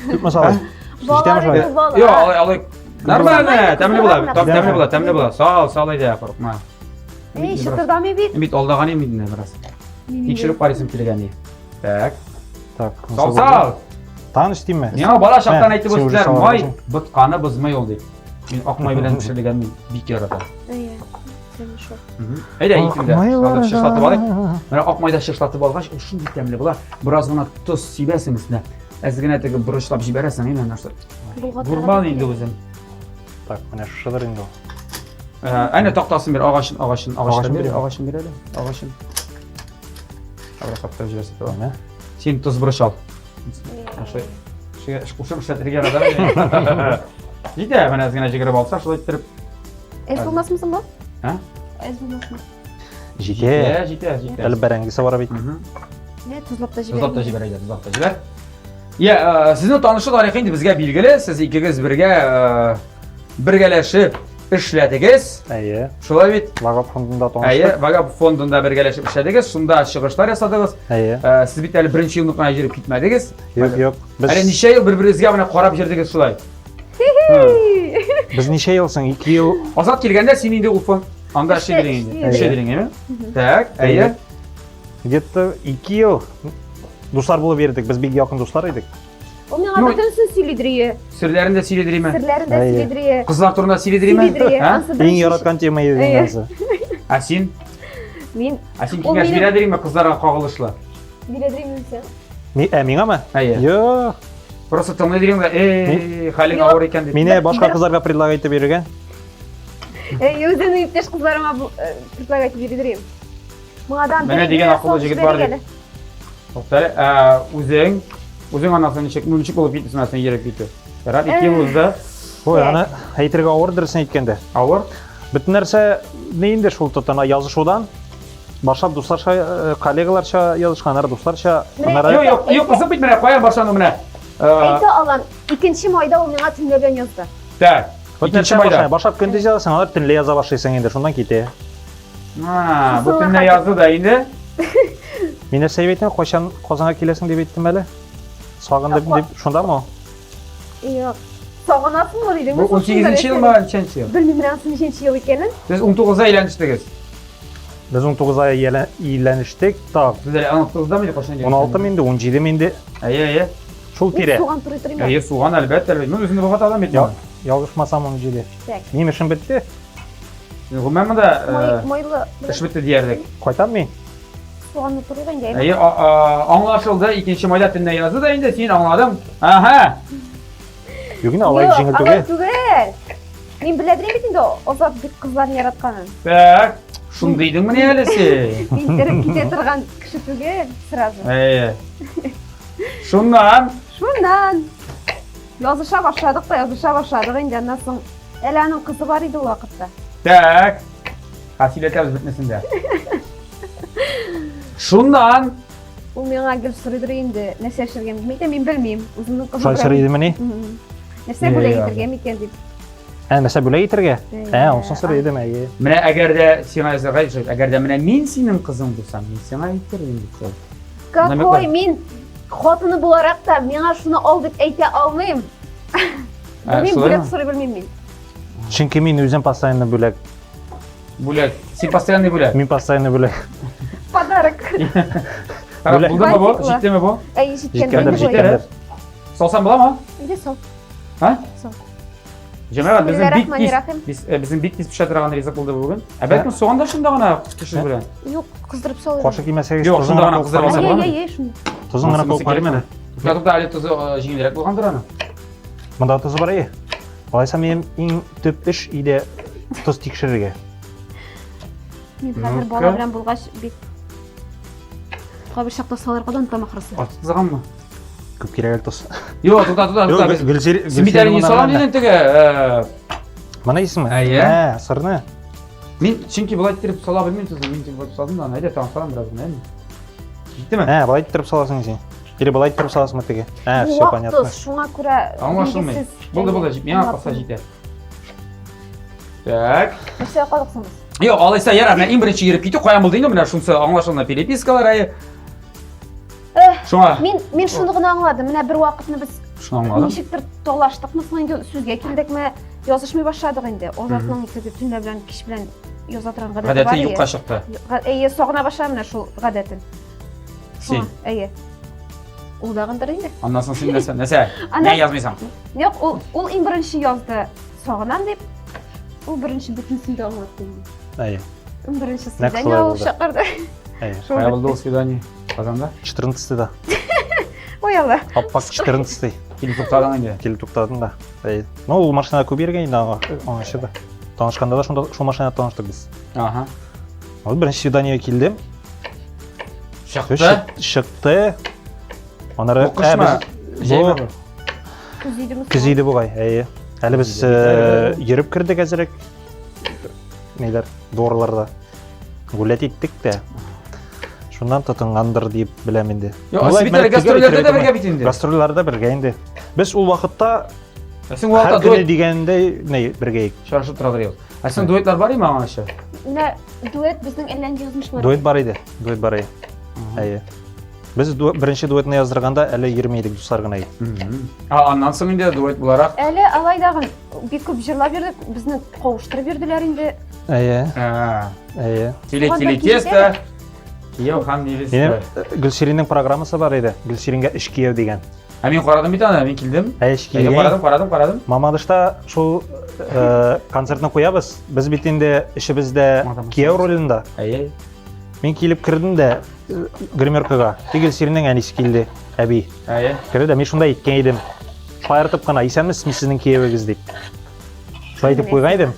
Speaker 2: Күпме салам?
Speaker 3: Бала бит ул бала.
Speaker 1: Юк, алай, алай. Нормально, тәмле була, тәмле була, тәмле була. Сал, сал әйдә, курыкма.
Speaker 3: Эй, чытырдамый бит.
Speaker 1: Мин бит алдаган идем инде бераз. Тикшереп карыйсым килгән иде. Так.
Speaker 2: Так.
Speaker 1: Сал, сал.
Speaker 2: Тагын өстимме?
Speaker 1: Миңа бала чактан әйтеп үстеләр, май ботканы бозмый ул дип. Мин ак май белән пешерелгәнне бик яратам.
Speaker 3: Әйе. Тәмле шул.
Speaker 1: Әйдә, итен дә шышлатып алыйк. Менә ак майда шышлатып алгач, ул шундый тәмле була. Бераз гына тоз сибәсең өстенә. Әз генә теге борычлап җибәрәсең, әйме, нәрсә. Гурман инде үзең.
Speaker 2: Так, менә шушыдыр инде ул.
Speaker 1: Әнә тактасын бир, агачын, агачын, агачын бир, агачын бир әле, агачын. Абра каптырып җибәрсә була. Син тоз борыч ал. Шулай. Кушып эшләтергә ярата. Җитә, менә әз генә җигереп алса, шулай иттереп.
Speaker 3: Әз булмасмы соң бу?
Speaker 1: А?
Speaker 3: Әз булмасмы?
Speaker 2: Җитә.
Speaker 1: Җитә, җитә.
Speaker 2: Әле бәрәңгесе бар бит.
Speaker 3: Менә тозлап та җибәр.
Speaker 1: Тозлап та җибәр, әйдә, тозлап та җибәр. Я, сезнең танышу тарихы инде безгә билгеле. Сез икегез бергә бергәләшеп эшләдегез.
Speaker 2: Әйе.
Speaker 1: Шулай бит?
Speaker 2: Вагап фондында таныштык.
Speaker 1: Әйе, Вагап фондында бергәләшеп эшләдегез, шунда чыгышлар ясадыгыз.
Speaker 2: Әйе.
Speaker 1: Сез бит әле беренче елны гына йөреп китмәдегез.
Speaker 2: Юк, юк.
Speaker 1: Без... Әле ничә ел бер-берегезгә менә карап йөрдегез шулай?
Speaker 2: Без ничә ел соң? 2 ел.
Speaker 1: Азат килгәндә син инде ул фонд анда эшли идең инде. Эшли идең, әйеме? Так, әйе.
Speaker 2: Где-то 2 ел дуслар булып йөрдек. Без бик якын дуслар идек.
Speaker 3: Ул миңа
Speaker 1: Ну,
Speaker 3: бөтенесен сөйлидер ие.
Speaker 1: Серләрен дә сөйлидер име?
Speaker 3: Серләрен дә
Speaker 2: Әйе.
Speaker 3: сөйлидер ие.
Speaker 1: Кызлар турында сөйлидер име?
Speaker 3: Сөйлидер ие.
Speaker 1: Ә?
Speaker 3: Ансы
Speaker 2: Иң
Speaker 3: беренче-
Speaker 2: яраткан тема иде
Speaker 3: Әйе.
Speaker 2: ансы.
Speaker 1: Ә син?
Speaker 3: Мин
Speaker 1: Ә син
Speaker 3: Ул
Speaker 1: киңәш
Speaker 3: минем-
Speaker 1: бирәдер име кызларга кагылышлы?
Speaker 3: бирәдер име син?
Speaker 2: Ми, ә, миңамы?
Speaker 1: Әйе.
Speaker 2: Юк.
Speaker 1: Просто тыңлый дигән дә, эй, хәлең
Speaker 3: Юк.
Speaker 1: авыр икән дип.
Speaker 2: Мине
Speaker 3: Бер-
Speaker 2: башка
Speaker 3: бер-
Speaker 2: кызларга предлагать итеп йөргән.
Speaker 3: Әй, үземнең иптәш кызларыма бу, предлагать итеп йөридер идем. Моңадан
Speaker 1: Менә
Speaker 3: бер
Speaker 1: дигән
Speaker 3: генә
Speaker 1: акыллы
Speaker 3: салып
Speaker 1: җегет бар
Speaker 3: җибәрик
Speaker 1: дип.
Speaker 3: әле.
Speaker 1: Туктале, ә, үзең, үзең аннан соң ничек, ну ничек булып китте соң йөреп китү? Ярар, ике ел узды.
Speaker 2: Ой, аны әйтергә авыр дөресен әйткәндә.
Speaker 1: Авыр.
Speaker 2: Бөтен нәрсә ни инде шул тотына язышудан башлап дусларча, коллегаларча язышкан, аннары дусларча, аннары
Speaker 1: Юк, юк, юк, кызык бит менә каян башлану менә.
Speaker 3: Әйтә алам, икенче майда ул миңа төнлә белән язды.
Speaker 1: Так.
Speaker 2: Вот
Speaker 1: Икенче
Speaker 2: нәрсә
Speaker 1: майда.
Speaker 2: башлана? Башлап көндез язасың, аннары төнлә яза башлыйсың инде, шуннан китә.
Speaker 1: А, бу төнлә язды да инде.
Speaker 2: Мин нәрсә дип әйттем? Кайчан Казанга киләсең дип әйттем әле? Сагындым дип, шундамы ул?
Speaker 3: Юк. Сагынасыңмы дидем.
Speaker 1: Бу 18 елмы, ничәнче ел?
Speaker 3: Белмим, менә анысы ничәнче ел икәнен.
Speaker 1: Сез 19-да өйләнештегез.
Speaker 2: Без 19-да өйләнештек. Так.
Speaker 1: Сез әле 19-да мени кайчан
Speaker 2: 16 инде, 17 инде.
Speaker 1: Әйе, әйе.
Speaker 2: Шул тирә.
Speaker 3: Суган турый торыйм.
Speaker 1: Әйе, суган әлбәттә, әлбәттә. Мин үземне богат адам бит.
Speaker 2: Ялгышмасам 17.
Speaker 3: Так.
Speaker 2: Минем эшем бетте.
Speaker 1: Гомумән монда
Speaker 3: майлы
Speaker 1: эш бетте диярлек.
Speaker 2: Кайтам мин.
Speaker 3: Суганны турыйк инде.
Speaker 1: Әйе, аңлашылды. Икенче майда төнлә язды да инде, син аңладың. Аһа.
Speaker 2: Юк инде, алай җиңел түгел.
Speaker 3: Алай түгел. Мин белә бит инде Азат бик кызларны яратканын.
Speaker 1: Так, шундый идеңмени әле син?
Speaker 3: Мин тереп китә торган кеше түгел, сразу.
Speaker 1: Әйе. Шуннан?
Speaker 3: Шуннан. Языша башладык та, языша башладык инде. Аннан соң әле аның кызы бар иде ул вакытта.
Speaker 1: Так. Ха, сөйләтәбез бөтенесен дә. Шуннан?
Speaker 3: Ул миңа гел сорыйдыр инде, нәрсә эшләргә мөмкин икән, мин белмим. Үземнең кызым.
Speaker 2: Шулай сорый идемени?
Speaker 3: Нәрсә бүләк итәргә микән дип.
Speaker 2: Ә, нәрсә бүләк итәргә? Ә, ансын сорый идем, әйе.
Speaker 1: Менә әгәр дә сиңа язарга ишек, әгәр дә менә мин синең кызың булсам, мин сиңа әйтер идем дип шул.
Speaker 3: Какой мин хатыны буларак та миңа шуны ал дип әйтә алмыйм. Мин бүләк сорый белмим мин.
Speaker 2: Чөнки мин үзем постоянно бүләк.
Speaker 1: Бүләк. Син постоянный бүләк.
Speaker 2: Мин постоянный бүләк.
Speaker 3: Подарок.
Speaker 1: Бүләк. Булдымы бу? Җиттеме бу?
Speaker 3: Әй, җиткән.
Speaker 2: Җиткәндер, җиткәндер.
Speaker 1: Салсам буламы?
Speaker 3: Иде сал.
Speaker 1: Һа? Сал. Җәмәгать, безнең бик тиз, без, э, безнең бик тиз пешә торган ризык булды бүген. Ә бәлкем суган да шунда гына пешер белән.
Speaker 3: Юк, кыздырып сал.
Speaker 2: Кашык имәсәгез,
Speaker 1: Юк, шунда гына кыздырып алса буламы?
Speaker 3: Әй, әй, шунда.
Speaker 2: Тозын гына куып карыйм әле.
Speaker 1: Тукта, тукта, әле тозы э, җиңелрәк булгандыр аның.
Speaker 2: Монда тозы бар, әйе. Алайса минем иң төп эш өйдә тоз тикшерергә.
Speaker 3: Мин хәзер бала белән булгач бик кайбер чакта салырга да онытам ахрысы.
Speaker 1: Артык тузганмы?
Speaker 2: Күп кирәк әле тоз.
Speaker 1: Юк, тукта, тукта, тукта.
Speaker 2: Юк, Гөлсир,
Speaker 1: Син бит әле не салам дидең теге. Э,
Speaker 2: Моны исеме?
Speaker 1: Әйе.
Speaker 2: Ә, сырны.
Speaker 1: Мин чөнки болай иттереп сала белмим тозны. Мин болай салдым да, әйдә тагын салам бераз гына, әйме? Җиттеме?
Speaker 2: Ә, болай иттереп саласың син. Или болай иттереп саласыңмы теге? Ә, все понятно.
Speaker 3: Тоз, шуңа күрә
Speaker 1: аңлашылмый. Булды, булды, миңа калса җитә. Так.
Speaker 3: Нәрсә калдык соң без?
Speaker 1: Юк, алайса ярар, менә иң беренче йөреп китү каян булды инде, менә шунысы аңлашылмый перепискалар әйе. Шуңа.
Speaker 3: Мин мин шуны гына аңладым. Менә бер вакытны без
Speaker 1: шуны аңладым.
Speaker 3: Ничектер талаштыкмы соң инде, сүзгә килдекме, язышмый башладык инде. Азатның теге төнлә белән кич белән яза торган гадәте
Speaker 1: бар.
Speaker 3: Гадәте
Speaker 1: юкка чыкты.
Speaker 3: Әйе, сагына башладым менә шул гадәтен.
Speaker 1: Син.
Speaker 3: Әйе. Ул дагындыр инде.
Speaker 1: Аннан соң син нәрсә? Нәрсә? Нә язмыйсың?
Speaker 3: Юк, ул ул иң беренче язды. Сагынам дип. Ул беренче бөтенесен дә аңлатты инде.
Speaker 2: Әйе.
Speaker 3: Иң беренче свидание алып чакырды.
Speaker 2: Әйе.
Speaker 1: Кая булды ул свидание? Казанда?
Speaker 2: 14-да.
Speaker 3: Ой, Алла.
Speaker 2: Аппак 14-й.
Speaker 1: Килеп туктадың инде.
Speaker 2: Килеп туктадым да. Әйе. Ну, ул машинада күп йөргән инде аңа да. Танышканда да шунда шул машинада таныштык без.
Speaker 1: Ага.
Speaker 2: Ул беренче свиданиегә килдем.
Speaker 1: Чыкты.
Speaker 2: Чыкты. Аннары
Speaker 1: Бу кышмы? Җәйме бу?
Speaker 3: Көз идеме?
Speaker 2: Көз иде бугай, әйе. Әле без йөреп кердек әзерәк. Ниләр, дворларда. Гулять иттек тә. Шуннан тотынгандыр дип беләм инде.
Speaker 1: Юк, сез бит әле гастрольләрдә дә бергә бит инде.
Speaker 2: Гастрольләрдә бергә инде. Без ул вакытта
Speaker 1: Ә син вакытта
Speaker 2: дуэт дигәндәй ни бергә идек.
Speaker 1: Очрашып торалар юк. Ә син дуэтлар бар име аңа еще?
Speaker 3: Менә дуэт безнең әллә нинди язмышлар.
Speaker 2: Дуэт бар иде. Дуэт бар иде. Әйе. Без беренче дуэтны яздырганда әле йөрми идек, дуслар гына идек.
Speaker 1: А аннан соң инде дуэт буларак.
Speaker 3: Әле алай дагын бик күп җырлап йөрдек, безне кавыштырып йөрделәр инде.
Speaker 2: Әйе. Әйе.
Speaker 1: Тиле тиле тесто. Кияү һәм невеста.
Speaker 2: Минем Гөлсириннең программасы бар иде. Гөлсирингә өч кияү дигән.
Speaker 1: Ә мин карадым бит аны, мин килдем.
Speaker 2: Ә өч кияү.
Speaker 1: Карадым, карадым, карадым.
Speaker 2: Мамадышта шул концертны куябыз. Без бит инде эшебез дә кияү ролендә.
Speaker 1: Әйе.
Speaker 2: Мин килеп кердем дә гримеркага. Тик Гөлсириннең әнисе килде, әби.
Speaker 1: Әйе.
Speaker 2: Керде дә мин шунда әйткән идем. Шаяртып кына, исәнмесез, мин сезнең киявегез дип. Шулай әйтеп куйган идем.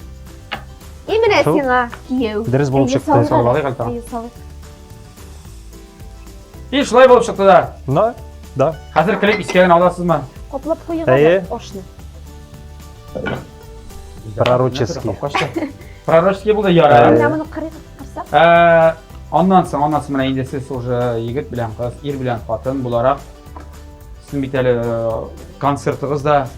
Speaker 3: И менә сиңа кияү.
Speaker 2: Дөрес булып чыкты.
Speaker 1: Салып алыйк әле. И шулай булып чыкты да.
Speaker 2: Да, да.
Speaker 1: Хәзер клип искә генә аласызмы?
Speaker 3: Каплап куегыз әле ашны.
Speaker 2: Пророческий.
Speaker 1: Пророческий булды, ярар.
Speaker 3: Менә моны кырыйк, кырсак.
Speaker 1: Э, аннан соң, аннан соң менә инде сез уже егет белән кыз, ир белән хатын буларак сезнең бит әле концертыгыз да.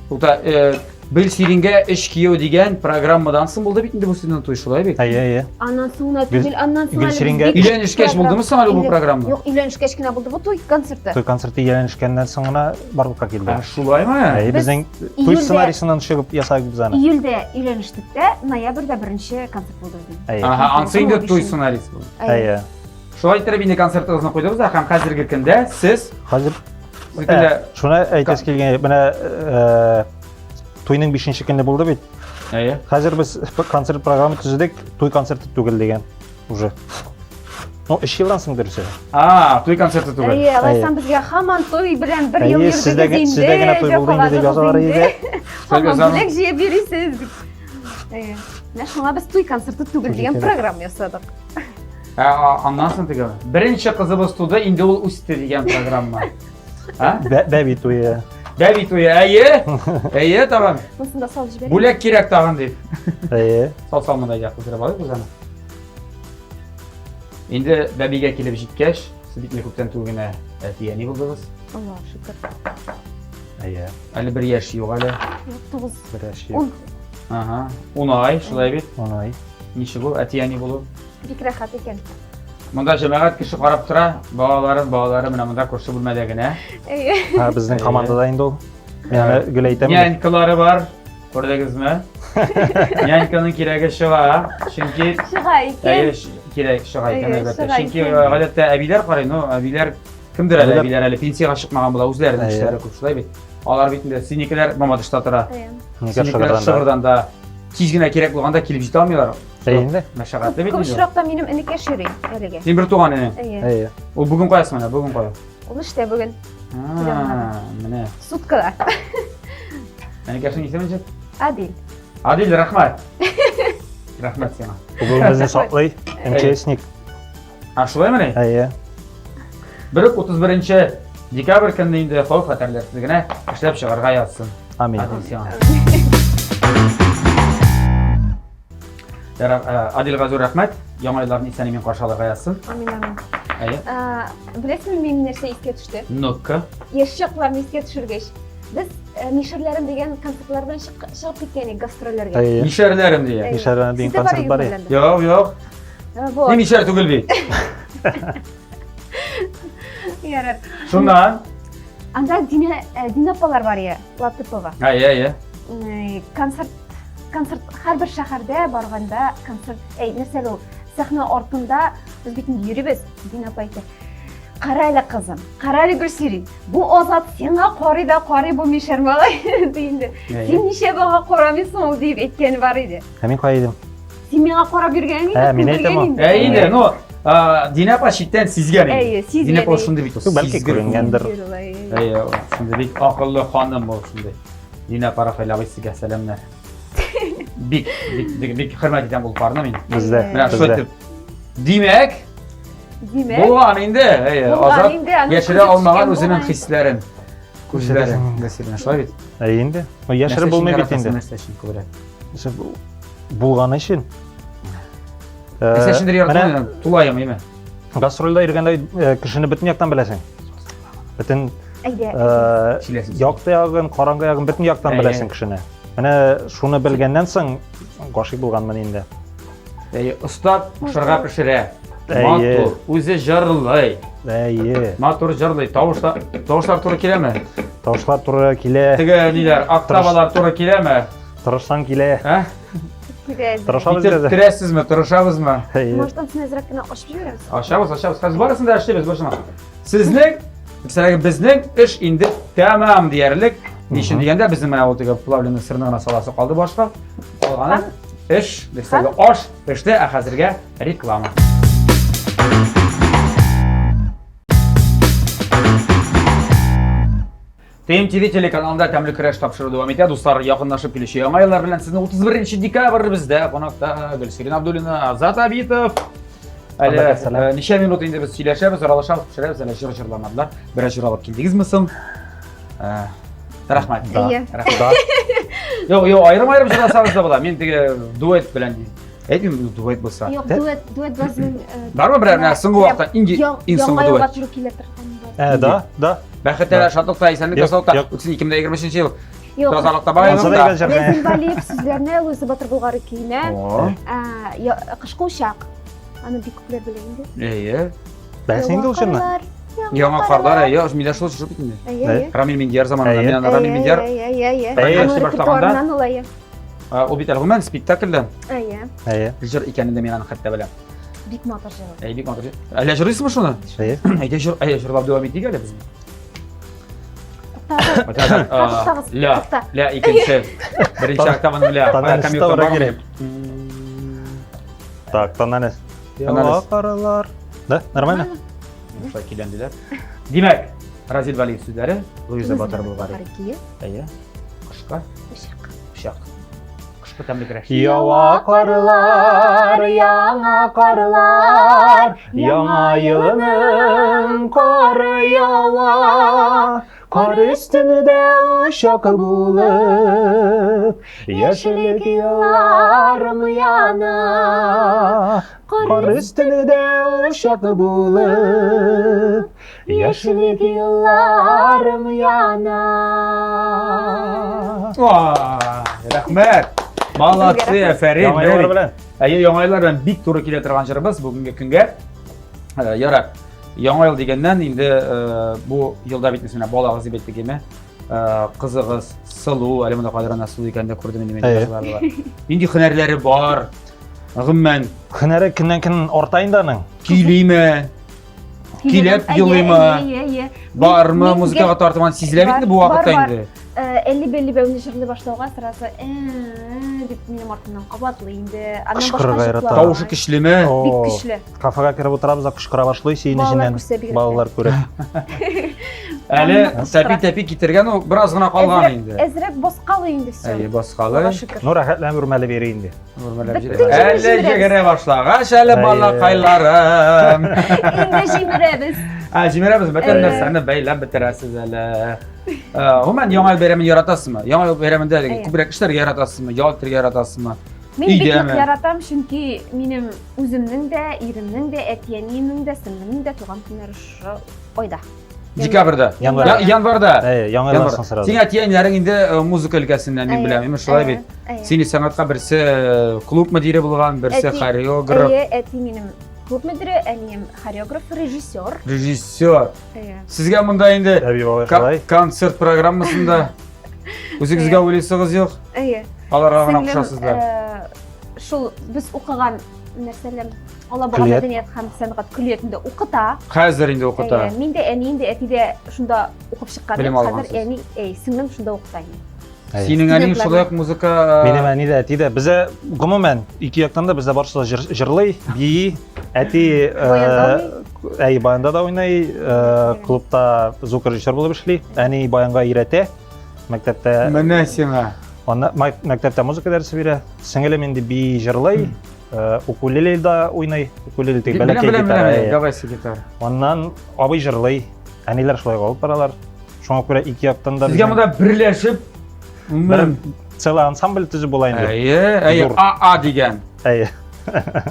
Speaker 1: Тукта, э, Гөлсирингә өч кияү дигән программадан соң булды бит инде бу сезнең туй, шулай бит?
Speaker 2: Әйе, әйе.
Speaker 3: Аннан соң гына түгел, аннан соң әле
Speaker 2: Гөлсирингә
Speaker 3: без бик
Speaker 1: Өйләнешкәч
Speaker 3: программа-
Speaker 1: булдымы соң әле бу
Speaker 3: Өйлән-
Speaker 1: программа?
Speaker 3: Юк, өйләнешкәч кенә булды бу туй концерты.
Speaker 2: Туй концерты өйләнешкәннән соң гына барлыкка килде.
Speaker 1: Ә, шулаймы?
Speaker 2: Әйе,
Speaker 3: Без
Speaker 2: безнең туй
Speaker 3: июльдә-
Speaker 2: сценарийсыннан чыгып ясадык без аны.
Speaker 3: Июльдә өйләнештек тә, ноябрьдә беренче концерт булды безнең.
Speaker 2: Әйе.
Speaker 1: Ага, ансы инде туй сценарийсы булды.
Speaker 2: Әйе.
Speaker 1: Шулай иттереп инде концертыгызны куйдыгыз да һәм хәзерге көндә сез
Speaker 2: Хәзер
Speaker 1: көндә
Speaker 2: шуны әйтәсе килгән, менә туйның 5 көне булды бит.
Speaker 1: Әйе.
Speaker 2: Хәзер без концерт программа төзедек, туй концерты түгел дигән уже. Ну, 3 елдан соң дөресе.
Speaker 1: А, туй концерты түгел.
Speaker 3: Әйе, алайсам безгә һаман туй белән бер ел
Speaker 2: Әйе,
Speaker 3: йөрдегез
Speaker 2: сездә
Speaker 3: инде.
Speaker 2: сездә генә туй булды инде дип язалар иде.
Speaker 3: Һаман бүләк җыеп йөрисез дип. Әйе. Менә шуңа без туй концерты түгел дигән программа ясадык.
Speaker 1: Ә, аннан соң теге беренче кызыбыз туды, инде ул үсте дигән программа.
Speaker 2: А? Бәби туе.
Speaker 1: Бәби туе, әйе. Әйе, тагын.
Speaker 3: Монысын да салып җибәрик.
Speaker 1: Бүләк кирәк тагын дип.
Speaker 2: Әйе.
Speaker 1: Сал сал монда әйдә, кыздырып алыйк без аны. Инде бәбигә килеп җиткәч, сез бит күптән түгел генә әти-әни булдыгыз.
Speaker 3: Аллаһ шөкер.
Speaker 2: Әйе.
Speaker 1: Әле бер яшь юк әле.
Speaker 3: Юк, 9.
Speaker 2: Бер яшь юк.
Speaker 1: Ага. 10 ай, шулай бит.
Speaker 2: 10 ай.
Speaker 1: Ничек ул әти-әни булу?
Speaker 3: Бик рәхәт икән.
Speaker 1: Монда җәмәгать кеше карап тора, балаларын, балалары менә монда күрше бүлмәдә генә.
Speaker 3: Әйе.
Speaker 2: Һа, безнең командада инде ул. Мин аны гел әйтәм.
Speaker 1: Нянькалары бар. Күрдегезме? Няньканың кирәге чыга, чөнки
Speaker 3: чыга икән.
Speaker 1: Әйе, кирәк чыга икән әлбәттә. Чөнки гадәттә әбиләр карый, но әбиләр кемдер әле әбиләр әле пенсиягә чыкмаган була, үзләренең эшләре күп шулай бит. Алар бит инде синекеләр Мамадышта тора. Синекеләр Шыгырданда. Тиз генә кирәк булганда килеп җитә алмыйлар.
Speaker 2: Әйе инде.
Speaker 1: Мәшәкатьле бит
Speaker 3: Күп
Speaker 1: инде.
Speaker 3: очракта минем энекәш йөри әлегә.
Speaker 1: Син бер туган энең.
Speaker 3: Әйе.
Speaker 2: Әйе.
Speaker 1: Ул бүген каясы менә, бүген кая?
Speaker 3: Ул эштә бүген.
Speaker 1: А, менә.
Speaker 3: Суткада.
Speaker 1: Энекәшнең исеме ничек?
Speaker 3: Адил.
Speaker 1: Адил, рәхмәт. Рәхмәт сиңа.
Speaker 2: Бүген безне саклый МЧСник.
Speaker 1: А шулаймыни?
Speaker 2: Әйе.
Speaker 1: Бер үк 31 декабрь көнне инде хәвеф-хәтәрләрсез генә эшләп чыгарга язсын.
Speaker 2: Амин.
Speaker 1: Адил сиңа. Ярар, Адилгә зур рәхмәт. Яңа елларны исән-имин каршы алырга язсын.
Speaker 3: Амин, амин.
Speaker 1: Әйе.
Speaker 3: Беләсеңме, минем нәрсә искә төште?
Speaker 1: Ну-ка.
Speaker 3: Яшь чакларны искә төшергәч, без Мишәрләрем дигән концертлар белән чыгып киткән идек гастрольләргә.
Speaker 2: Әйе.
Speaker 1: Мишәрләрем дигән.
Speaker 2: Мишәрләрем дигән концерт бар иде.
Speaker 1: Юк, юк.
Speaker 3: Вот.
Speaker 1: Ни мишәр түгел бит.
Speaker 3: Ярар.
Speaker 1: Шуннан.
Speaker 3: Анда Дина, Дина апалар бар иде, Латыпова.
Speaker 1: Әйе, әйе.
Speaker 3: Концерт концерт һәрбер шәһәрдә барганда концерт, әй, нәрсә ул, сәхнә артында без бит инде йөрибез, Дина апа әйтә. Кара әле, кызым, кара әле, Гөлсирин, бу Азат сиңа карый да карый бу мишәр малай, ди инде. Син ничә бага карамыйсың ул дип әйткәне бар иде.
Speaker 2: Ә мин кая идем?
Speaker 3: Син миңа карап йөргәнең
Speaker 2: Ә, мин әйтәм ул.
Speaker 1: Ә инде, ну, Динә апа читтән сизгән инде.
Speaker 3: Әйе, сизгән.
Speaker 1: Динә апа шундый бит ул.
Speaker 2: Бәлки күренгәндер.
Speaker 1: Әйе, шундый бик акыллы ханым ул шундый. Динә апа Рафаэль абый сезгә сәламнәр. Бик, бик, бик, бик хөрмәт итәм ул парны мин.
Speaker 2: Бездә.
Speaker 1: Менә шулай итеп. Димәк,
Speaker 3: Димәк,
Speaker 1: булган инде. Әйе,
Speaker 3: Булган инде,
Speaker 1: Азат
Speaker 3: аның
Speaker 1: яшерә
Speaker 3: күзе
Speaker 1: алмаган
Speaker 3: төшкән
Speaker 1: үзенең
Speaker 3: булган.
Speaker 1: хисләрен. Күзләрен. Гасирен, шулай бит.
Speaker 2: Әйе инде. Ну, яшереп булмый бит инде.
Speaker 1: Нәрсә өчен күбрәк?
Speaker 2: Булганы өчен.
Speaker 1: Нәрсә өчендер яратуын тулаем, әйме?
Speaker 2: Гастрольдә йөргәндә кешене бөтен яктан беләсең. Бөтен якты ягын, караңгы ягын бөтен яктан беләсең кешене. Менә шуны белгәннән соң гашыйк булганмын инде.
Speaker 1: Әйе, оста ашарга пешерә. Матур, үзе җырлый.
Speaker 2: Әйе.
Speaker 1: Матур җырлый. Тавышлар, тавышлар туры киләме?
Speaker 2: Тавышлар туры килә.
Speaker 1: Теге ниләр, октавалар туры киләме?
Speaker 2: Тырышсаң килә.
Speaker 1: Ә?
Speaker 3: Килә.
Speaker 2: Тырышабыз инде.
Speaker 1: Керәсезме, тырышабызмы?
Speaker 3: Может, ансын әзрәк кенә ачып җибәрәбез?
Speaker 1: Ачабыз, ачабыз. Хәзер барысын да эшлибез, борчылма. Сезнең, мәсәлән, безнең эш инде тәмам диярлек. Ни өчен дигәндә, безнең менә ул теге плавленый сырны гына саласы калды башка. Калганы эш, мәсәлән, аш пеште, ә хәзергә реклама. TMTV телеканалында тәмле көрәш тапшыру дәвам итә. Дуслар, якынлашып килүче яңа еллар белән сезне 31 декабрь бездә кунакта Гөлсирин Абдуллина, Азат Абитов. Әле э, ничә минут инде без сөйләшәбез, аралашабыз, пешерәбез, әле җыр җырламадылар. Бераз җыр алып килдегезме соң? Э, рәхмәт.
Speaker 3: Әйе.
Speaker 1: Рәхмәт. Юк, юк, аерым-аерым җырласагыз да була. Мин теге дуэт белән әйтмим, дуэт булса.
Speaker 3: Юк, дуэт, дуэт безнең. Э,
Speaker 1: Бармы берәр менә соңгы вакытта иң иң соңгы дуэт?
Speaker 3: Яңа елга туры килә торган.
Speaker 2: Э, да, да.
Speaker 1: Бәхеттә, шатлыкта, исәнлектә, саулыкта. Үтсен 2023 ел.
Speaker 3: Юк.
Speaker 1: Тазалык таба
Speaker 2: Ансыз
Speaker 1: да.
Speaker 2: әйбәт җырлый.
Speaker 3: Рәзил Валиев сүзләренә Луиза Батыр Болгары көенә
Speaker 1: О,
Speaker 3: ә, я- Кышкы учак. Аны бик күпләр белә инде.
Speaker 1: Әйе.
Speaker 2: Беләсең инде ул җырны.
Speaker 3: Карлар,
Speaker 1: Яңа карлар, әйе, миндә шул чыгып бит инде.
Speaker 3: Әйе, әйе.
Speaker 1: Рамил Миндияр заманында.
Speaker 2: Әйе.
Speaker 1: Мин аны Рамил Миндияр
Speaker 3: Әйе, әйе, әйе.
Speaker 2: Әйе.
Speaker 3: Аның
Speaker 1: Эшли башлаганда-
Speaker 3: репертуарыннан ул, әйе.
Speaker 1: Ә, Ул бит әле гомумән спектакльдә
Speaker 3: Әйе.
Speaker 2: Әйе.
Speaker 1: җыр икәнен дә мин аны хәтта беләм.
Speaker 3: Бик матур җыр.
Speaker 1: Әй, бик матур җыр. Әллә җырлыйсызмы шуны?
Speaker 2: Әйе.
Speaker 1: Әйдә җыр, әйдә җырлап дәвам итик әле без.
Speaker 3: Туктагыз. Туктагыз.
Speaker 1: Ля,
Speaker 3: Тукта.
Speaker 1: ля икенче. Беренче октаваның ля.
Speaker 2: Тональность
Speaker 1: Компьютер
Speaker 2: табарга
Speaker 1: бармы?
Speaker 2: кирәк. Так, тональность.
Speaker 1: Тональность.
Speaker 2: Яңа карлар. Да, нормально?
Speaker 1: Шулай көйләнделәр. Димәк, Разил Валиев сүзләре, Луиза Батыр Булгари.
Speaker 3: Көе.
Speaker 1: Әйе. Кышка
Speaker 3: Учак.
Speaker 1: пычак. Кышкы тәмле көрәш.
Speaker 2: Ява карлар, яңа карлар, яңа елның кары ява. Кар өстендә учак булып, яшеллек елларым яна. Кар өстендә учак булып, яшеллек елларым яна.
Speaker 1: Вай, рәхмәт. Молодцы, афәрин.
Speaker 2: Яңа еллар белән.
Speaker 1: Әйе, яңа еллар белән бик туры килә торган җырыбыз бүгенге көнгә. Ярар. Яңа ел дигәннән инде бу елда бит менә балагыз дип әйттек име? Кызыгыз Сылу, әле монда кадәр ана Сылу икәнен дә күрдем инде мин.
Speaker 2: Әйе.
Speaker 1: Нинди һөнәрләре бар? Гомумән,
Speaker 2: Һөнәре көннән-көн арта инде аның.
Speaker 1: көйлиме? Көйләп
Speaker 3: Әйе,
Speaker 1: елыймы?
Speaker 3: Әйе, әйе.
Speaker 1: Бармы
Speaker 3: Мин
Speaker 1: музыкага тартылган сизелә бит инде бу
Speaker 3: Бар,
Speaker 1: вакытта
Speaker 3: бар.
Speaker 1: инде.
Speaker 3: Әлли-бәлли бәүне җырлый башлауга сразу э дип минем артымнан кабатлый инде. Аннан башка
Speaker 2: Кычкырырга ярата.
Speaker 3: җырлар.
Speaker 1: Тавышы көчлеме?
Speaker 3: Бик
Speaker 2: О,
Speaker 3: көчле.
Speaker 2: Кафега кереп утырабыз да кычкыра башлый
Speaker 3: Балалар
Speaker 2: сөенеченнән.
Speaker 3: күрсә бигрәк тә.
Speaker 2: Балалар күреп.
Speaker 1: Әле
Speaker 3: Аны
Speaker 1: тәпи-тәпи китергән ул бераз гына калган
Speaker 3: Әзрәк-
Speaker 1: инде.
Speaker 3: Әзрәк баскалы инде все.
Speaker 1: Әйе, баскалы.
Speaker 3: Аллага шөкер.
Speaker 2: Ну, рәхәтләнеп үрмәле бери инде.
Speaker 1: Үрмәләп
Speaker 3: Бөтен
Speaker 1: җибәрә.
Speaker 3: җирне
Speaker 1: Әле
Speaker 3: җимерәбез.
Speaker 1: җигерә башлагач, әле
Speaker 2: Әйе.
Speaker 1: балакайларым.
Speaker 3: Инде җимерәбез.
Speaker 1: Ә, җимерәбез, бөтен
Speaker 3: Әйе.
Speaker 1: нәрсәне бәйләп бетерәсез әле. Гомумән, Яңа ел бәйрәмен яратасызмы? Яңа ел бәйрәмендә
Speaker 3: Әйе.
Speaker 1: күбрәк эшләргә яратасызмы, ял итәргә яратасызмы?
Speaker 3: Мин бик
Speaker 1: Өйдәме?
Speaker 3: нык яратам, чөнки минем үземнең дә, иремнең дә, әти-әниемнең дә, сеңлемнең дә туган көннәре шушы айда.
Speaker 1: Декабрьдә.
Speaker 2: Январь.
Speaker 1: Январьда.
Speaker 2: Әйе, яңа елдан соң сразу.
Speaker 1: Синең әти-әниләрең инде музыка өлкәсеннән, мин
Speaker 3: Әйе,
Speaker 1: беләм, имеш шулай бит.
Speaker 3: әйе.
Speaker 1: Сине сәнгатькә берсе клуб мөдире булган, берсе
Speaker 3: Әти-
Speaker 1: хореограф,
Speaker 3: Әйе, әти минем клуб мөдире, әнием хореограф, режиссер.
Speaker 1: режиссер.
Speaker 3: Әйе.
Speaker 1: Сезгә монда инде
Speaker 2: Әби бабай шулай.
Speaker 1: концерт программасында үзегезгә уйлыйсыгыз юк,
Speaker 3: Әйе.
Speaker 1: аларга гына
Speaker 3: Сеңлем,
Speaker 1: кушасыз да.
Speaker 3: шул без укыган нәрсәләр Алабуга
Speaker 2: Көллият.
Speaker 3: мәдәният һәм сәнгать көллиятендә укыта.
Speaker 1: Хәзер инде укыта.
Speaker 3: Әйе, мин дә әнием дә әти дә шунда укып чыккан.
Speaker 1: Белем
Speaker 3: Хәзер
Speaker 1: алгансыз.
Speaker 3: әни, әй, сеңлем шунда укыта инде.
Speaker 2: Әйе.
Speaker 1: Синең әниң
Speaker 3: Студентлар.
Speaker 1: шулай ук музыка
Speaker 2: Минем әни дә, әти дә. Бездә гомумән ике яктан да бездә барысы да җырлый, бии. Әти
Speaker 3: Баянда
Speaker 2: әй баянда да уйный, клубта звукорежиссер булып эшли. Әни баянга өйрәтә. Мәктәптә
Speaker 1: Менә сиңа.
Speaker 2: Анда мәктәптә музыка дәресе бирә. Сеңелем инде бии, җырлый, укулеледа уйный, укулеле теге
Speaker 1: Беләм,
Speaker 2: бәләкәй
Speaker 1: беләм,
Speaker 2: гитара.
Speaker 1: беләм,
Speaker 2: әйе.
Speaker 1: гавайский гитара.
Speaker 2: Аннан абый җырлый, әниләр шулай алып баралар. Шуңа күрә ике яктан да
Speaker 1: Сезгә
Speaker 2: безнең
Speaker 1: монда берләшеп
Speaker 2: бер целый ансамбль төзеп була инде.
Speaker 1: Әйе, әйе,
Speaker 2: Зур.
Speaker 1: АА дигән.
Speaker 2: Әйе,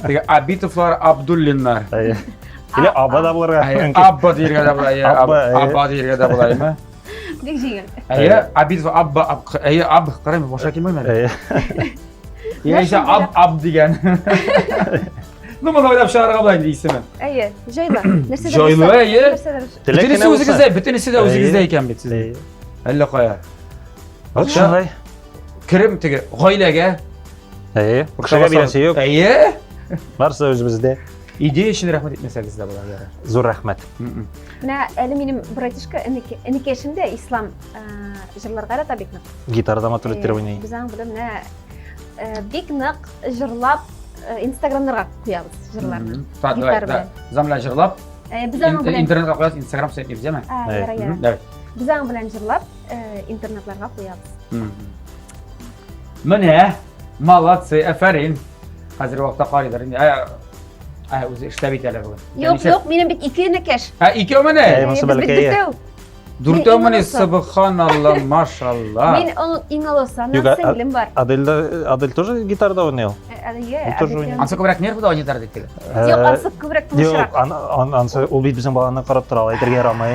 Speaker 1: Теге Абитовлар, Абдуллиннар.
Speaker 2: әйе. Или аба да булырга
Speaker 1: Әйе,
Speaker 2: мөмкин.
Speaker 1: Абба диергә дә була, әйе,
Speaker 2: Абба, әйе.
Speaker 1: Абба диергә дә була, әйеме?
Speaker 3: Бик җиңел.
Speaker 1: Әйе, Абитов, Абба, Аб, әйе, Аб, карыйм, баша килмәйме әле?
Speaker 2: Әйе.
Speaker 1: Яисә Аб, Аб дигән. Ну, моны уйлап чыгарырга була инде исеме.
Speaker 3: Әйе, җайлы. Нәрсәдер
Speaker 1: Җайлы,
Speaker 3: булса,
Speaker 1: әйе.
Speaker 3: нәрсәдер.
Speaker 2: Теләк
Speaker 1: Бөтенесе
Speaker 2: кенә булса.
Speaker 1: үзегездә, бөтенесе дә үзегездә
Speaker 2: Әйе.
Speaker 1: икән бит сезнең.
Speaker 2: Әйе.
Speaker 1: Әллә кая.
Speaker 2: Вот шулай.
Speaker 1: Керем теге гаиләгә.
Speaker 2: Әйе. Кешегә бирәсе юк.
Speaker 1: Әйе.
Speaker 2: Барысы да үзебездә.
Speaker 1: Идея өчен рәхмәт итмәсәгез дә була, ярар.
Speaker 2: Зур рәхмәт.
Speaker 3: Менә әле минем братишка энекәшем дә Ислам җырларга ярата бик нык.
Speaker 2: Гитарада матур иттереп уйный.
Speaker 3: Без аның белән менә бик нык җырлап инстаграмнарга куябыз җырларны.
Speaker 1: Так, давай, да. Замля җырлап.
Speaker 3: Без аның белән
Speaker 1: интернетка куябыз, инстаграм сәхифәбез, яме?
Speaker 3: Ярар, ярар.
Speaker 1: Давай.
Speaker 3: Без аның белән җырлап интернетларга куябыз.
Speaker 1: Менә, молодцы, афәрин. Хәзер вакытта карыйлар инде. Ә, үзе эшләп бит әле бүген.
Speaker 3: Юк, юк, минем бит ике энекәш.
Speaker 1: Ә, икәү менә.
Speaker 2: Әй, монысы
Speaker 3: Без бит
Speaker 2: бәләкәе.
Speaker 3: дүртәү.
Speaker 1: Дүртәүмени, субханалла, машалла.
Speaker 3: Мин иң олысы, аннан сеңлем бар.
Speaker 2: Адель да, Адель тоже гитарда уйный ул?
Speaker 3: Әйе,
Speaker 2: Ул тоже уйный.
Speaker 1: Ансы күбрәк нервыда уйный гитарда дип.
Speaker 3: Юк, ансы күбрәк тынычрак.
Speaker 2: Юк, ансы ул бит безнең баланы карап тора, алай әйтергә ярамый.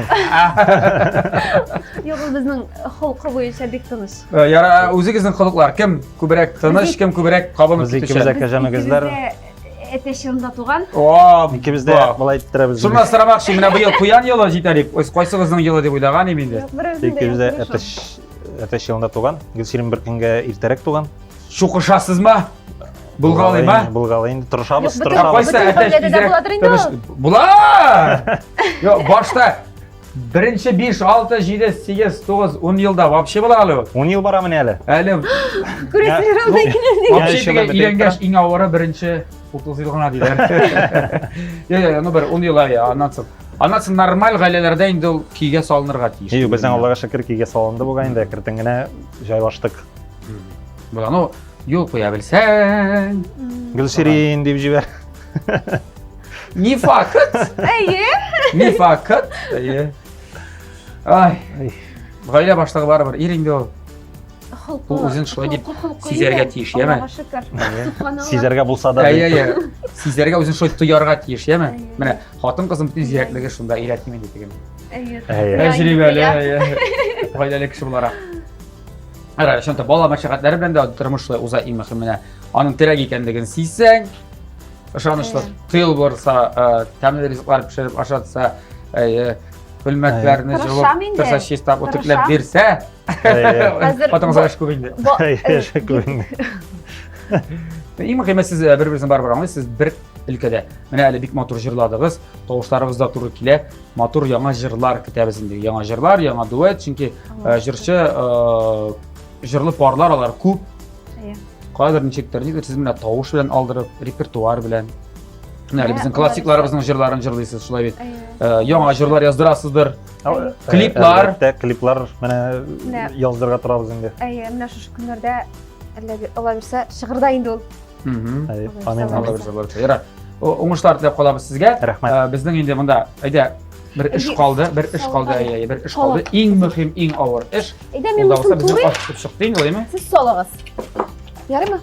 Speaker 3: Юк, ул безнең холкы буенча бик тыныч.
Speaker 1: Яра, үзегезнең холыклар кем күбрәк тыныч, кем күбрәк кабынып
Speaker 2: Без икебез дә кәҗәмегезләр.
Speaker 3: Әтәч елында туган.
Speaker 1: О,
Speaker 2: икебез дә болай иттерәбез.
Speaker 1: Шуннан сорамакчы, менә быел куян елы җитә дип, кайсыгызның елы дип уйлаган идем инде.
Speaker 2: Икебез дә әтәч әтәч елында туган. Гөлсирин бер көнгә иртәрәк туган.
Speaker 1: Чукышасызмы? Булгалыймы?
Speaker 2: Булгалый инде, тырышабыз, тырышабыз.
Speaker 1: Кайсы әтәч тизрәк? Була! Юк, башта Беренче 5, 6, 7, 8, 9, 10 елда вообще була әле ул.
Speaker 2: 10 ел бара менә әле.
Speaker 1: Әле.
Speaker 3: Күрәсең, анда икән.
Speaker 1: Вообще теге өйләнгәч иң авыры беренче 30 ел гына диләр. Я, я, ну бер 10 ел әле, аннан соң. Аннан соң нормаль гаиләләрдә инде ул көйгә салынырга тиеш.
Speaker 2: Юк, безнең Аллага шөкер көйгә салынды бугай инде, әкрен генә җайлаштык.
Speaker 1: Була, ну, юл куя белсәң.
Speaker 2: Гөлсирин дип җибәр.
Speaker 1: Не факт.
Speaker 3: Әйе.
Speaker 1: Не факт. Әйе. Ай. Гаилә башлыгы барыбер ир инде ул.
Speaker 3: Холкы.
Speaker 1: Ул үзен шулай дип сизәргә тиеш, яме?
Speaker 3: Аллага шөкер.
Speaker 2: Сизәргә булса да.
Speaker 1: Әйе, әйе. Сизәргә үзен шулай тоярга тиеш, яме? Менә хатын-кызның бөтен зирәклеге шунда өйрәтмим инде теге.
Speaker 3: Әйе.
Speaker 1: Тәҗрибәле, әйе. Гаиләле кеше буларак. Әгәр чынлап бала мәшәкатьләре белән дә тормыш шулай уза иң мөһиме менә аның терәк икәнлеген сизсәң, ышанычлы тыл булса, тәмле ризыклар пешереп ашатса, күлмәкләрне җылып торса, чиста үтүкләп бирсә, хатыгызга эш күп инде.
Speaker 2: Эш күп инде.
Speaker 1: Иң мөһиме сез бер-берсен барыбер аңлыйсыз, бер өлкәдә. Менә әле бик матур җырладыгыз, тавышларыгыз да туры килә. Матур яңа җырлар көтәбез инде. Яңа җырлар, яңа дуэт, чөнки җырчы җырлы парлар алар күп. Кайдыр ничектер, нидер сез менә тавыш белән алдырып, репертуар белән. Менә әле безнең классикларыбызның җырларын җырлыйсыз, шулай бит. Яңа җырлар яздырасыздыр. Клиплар.
Speaker 2: Әлбәттә, клиплар менә яздырырга торабыз инде.
Speaker 3: Әйе, менә шушы көннәрдә әллә Алла бирсә, чыгыр да инде ул.
Speaker 2: Амин.
Speaker 1: Алла бирсә, Алла бирсә. Ярар. Уңышлар теләп калабыз сезгә.
Speaker 2: Рәхмәт.
Speaker 1: Безнең инде монда, әйдә, бер эш калды, бер эш калды, әйе, бер эш калды. Иң мөһим, иң авыр эш.
Speaker 3: Әйдә, мин монысын турыйм.
Speaker 1: Безнең аш чыкты инде, әйеме?
Speaker 3: Сез салыгыз. Ярыймы?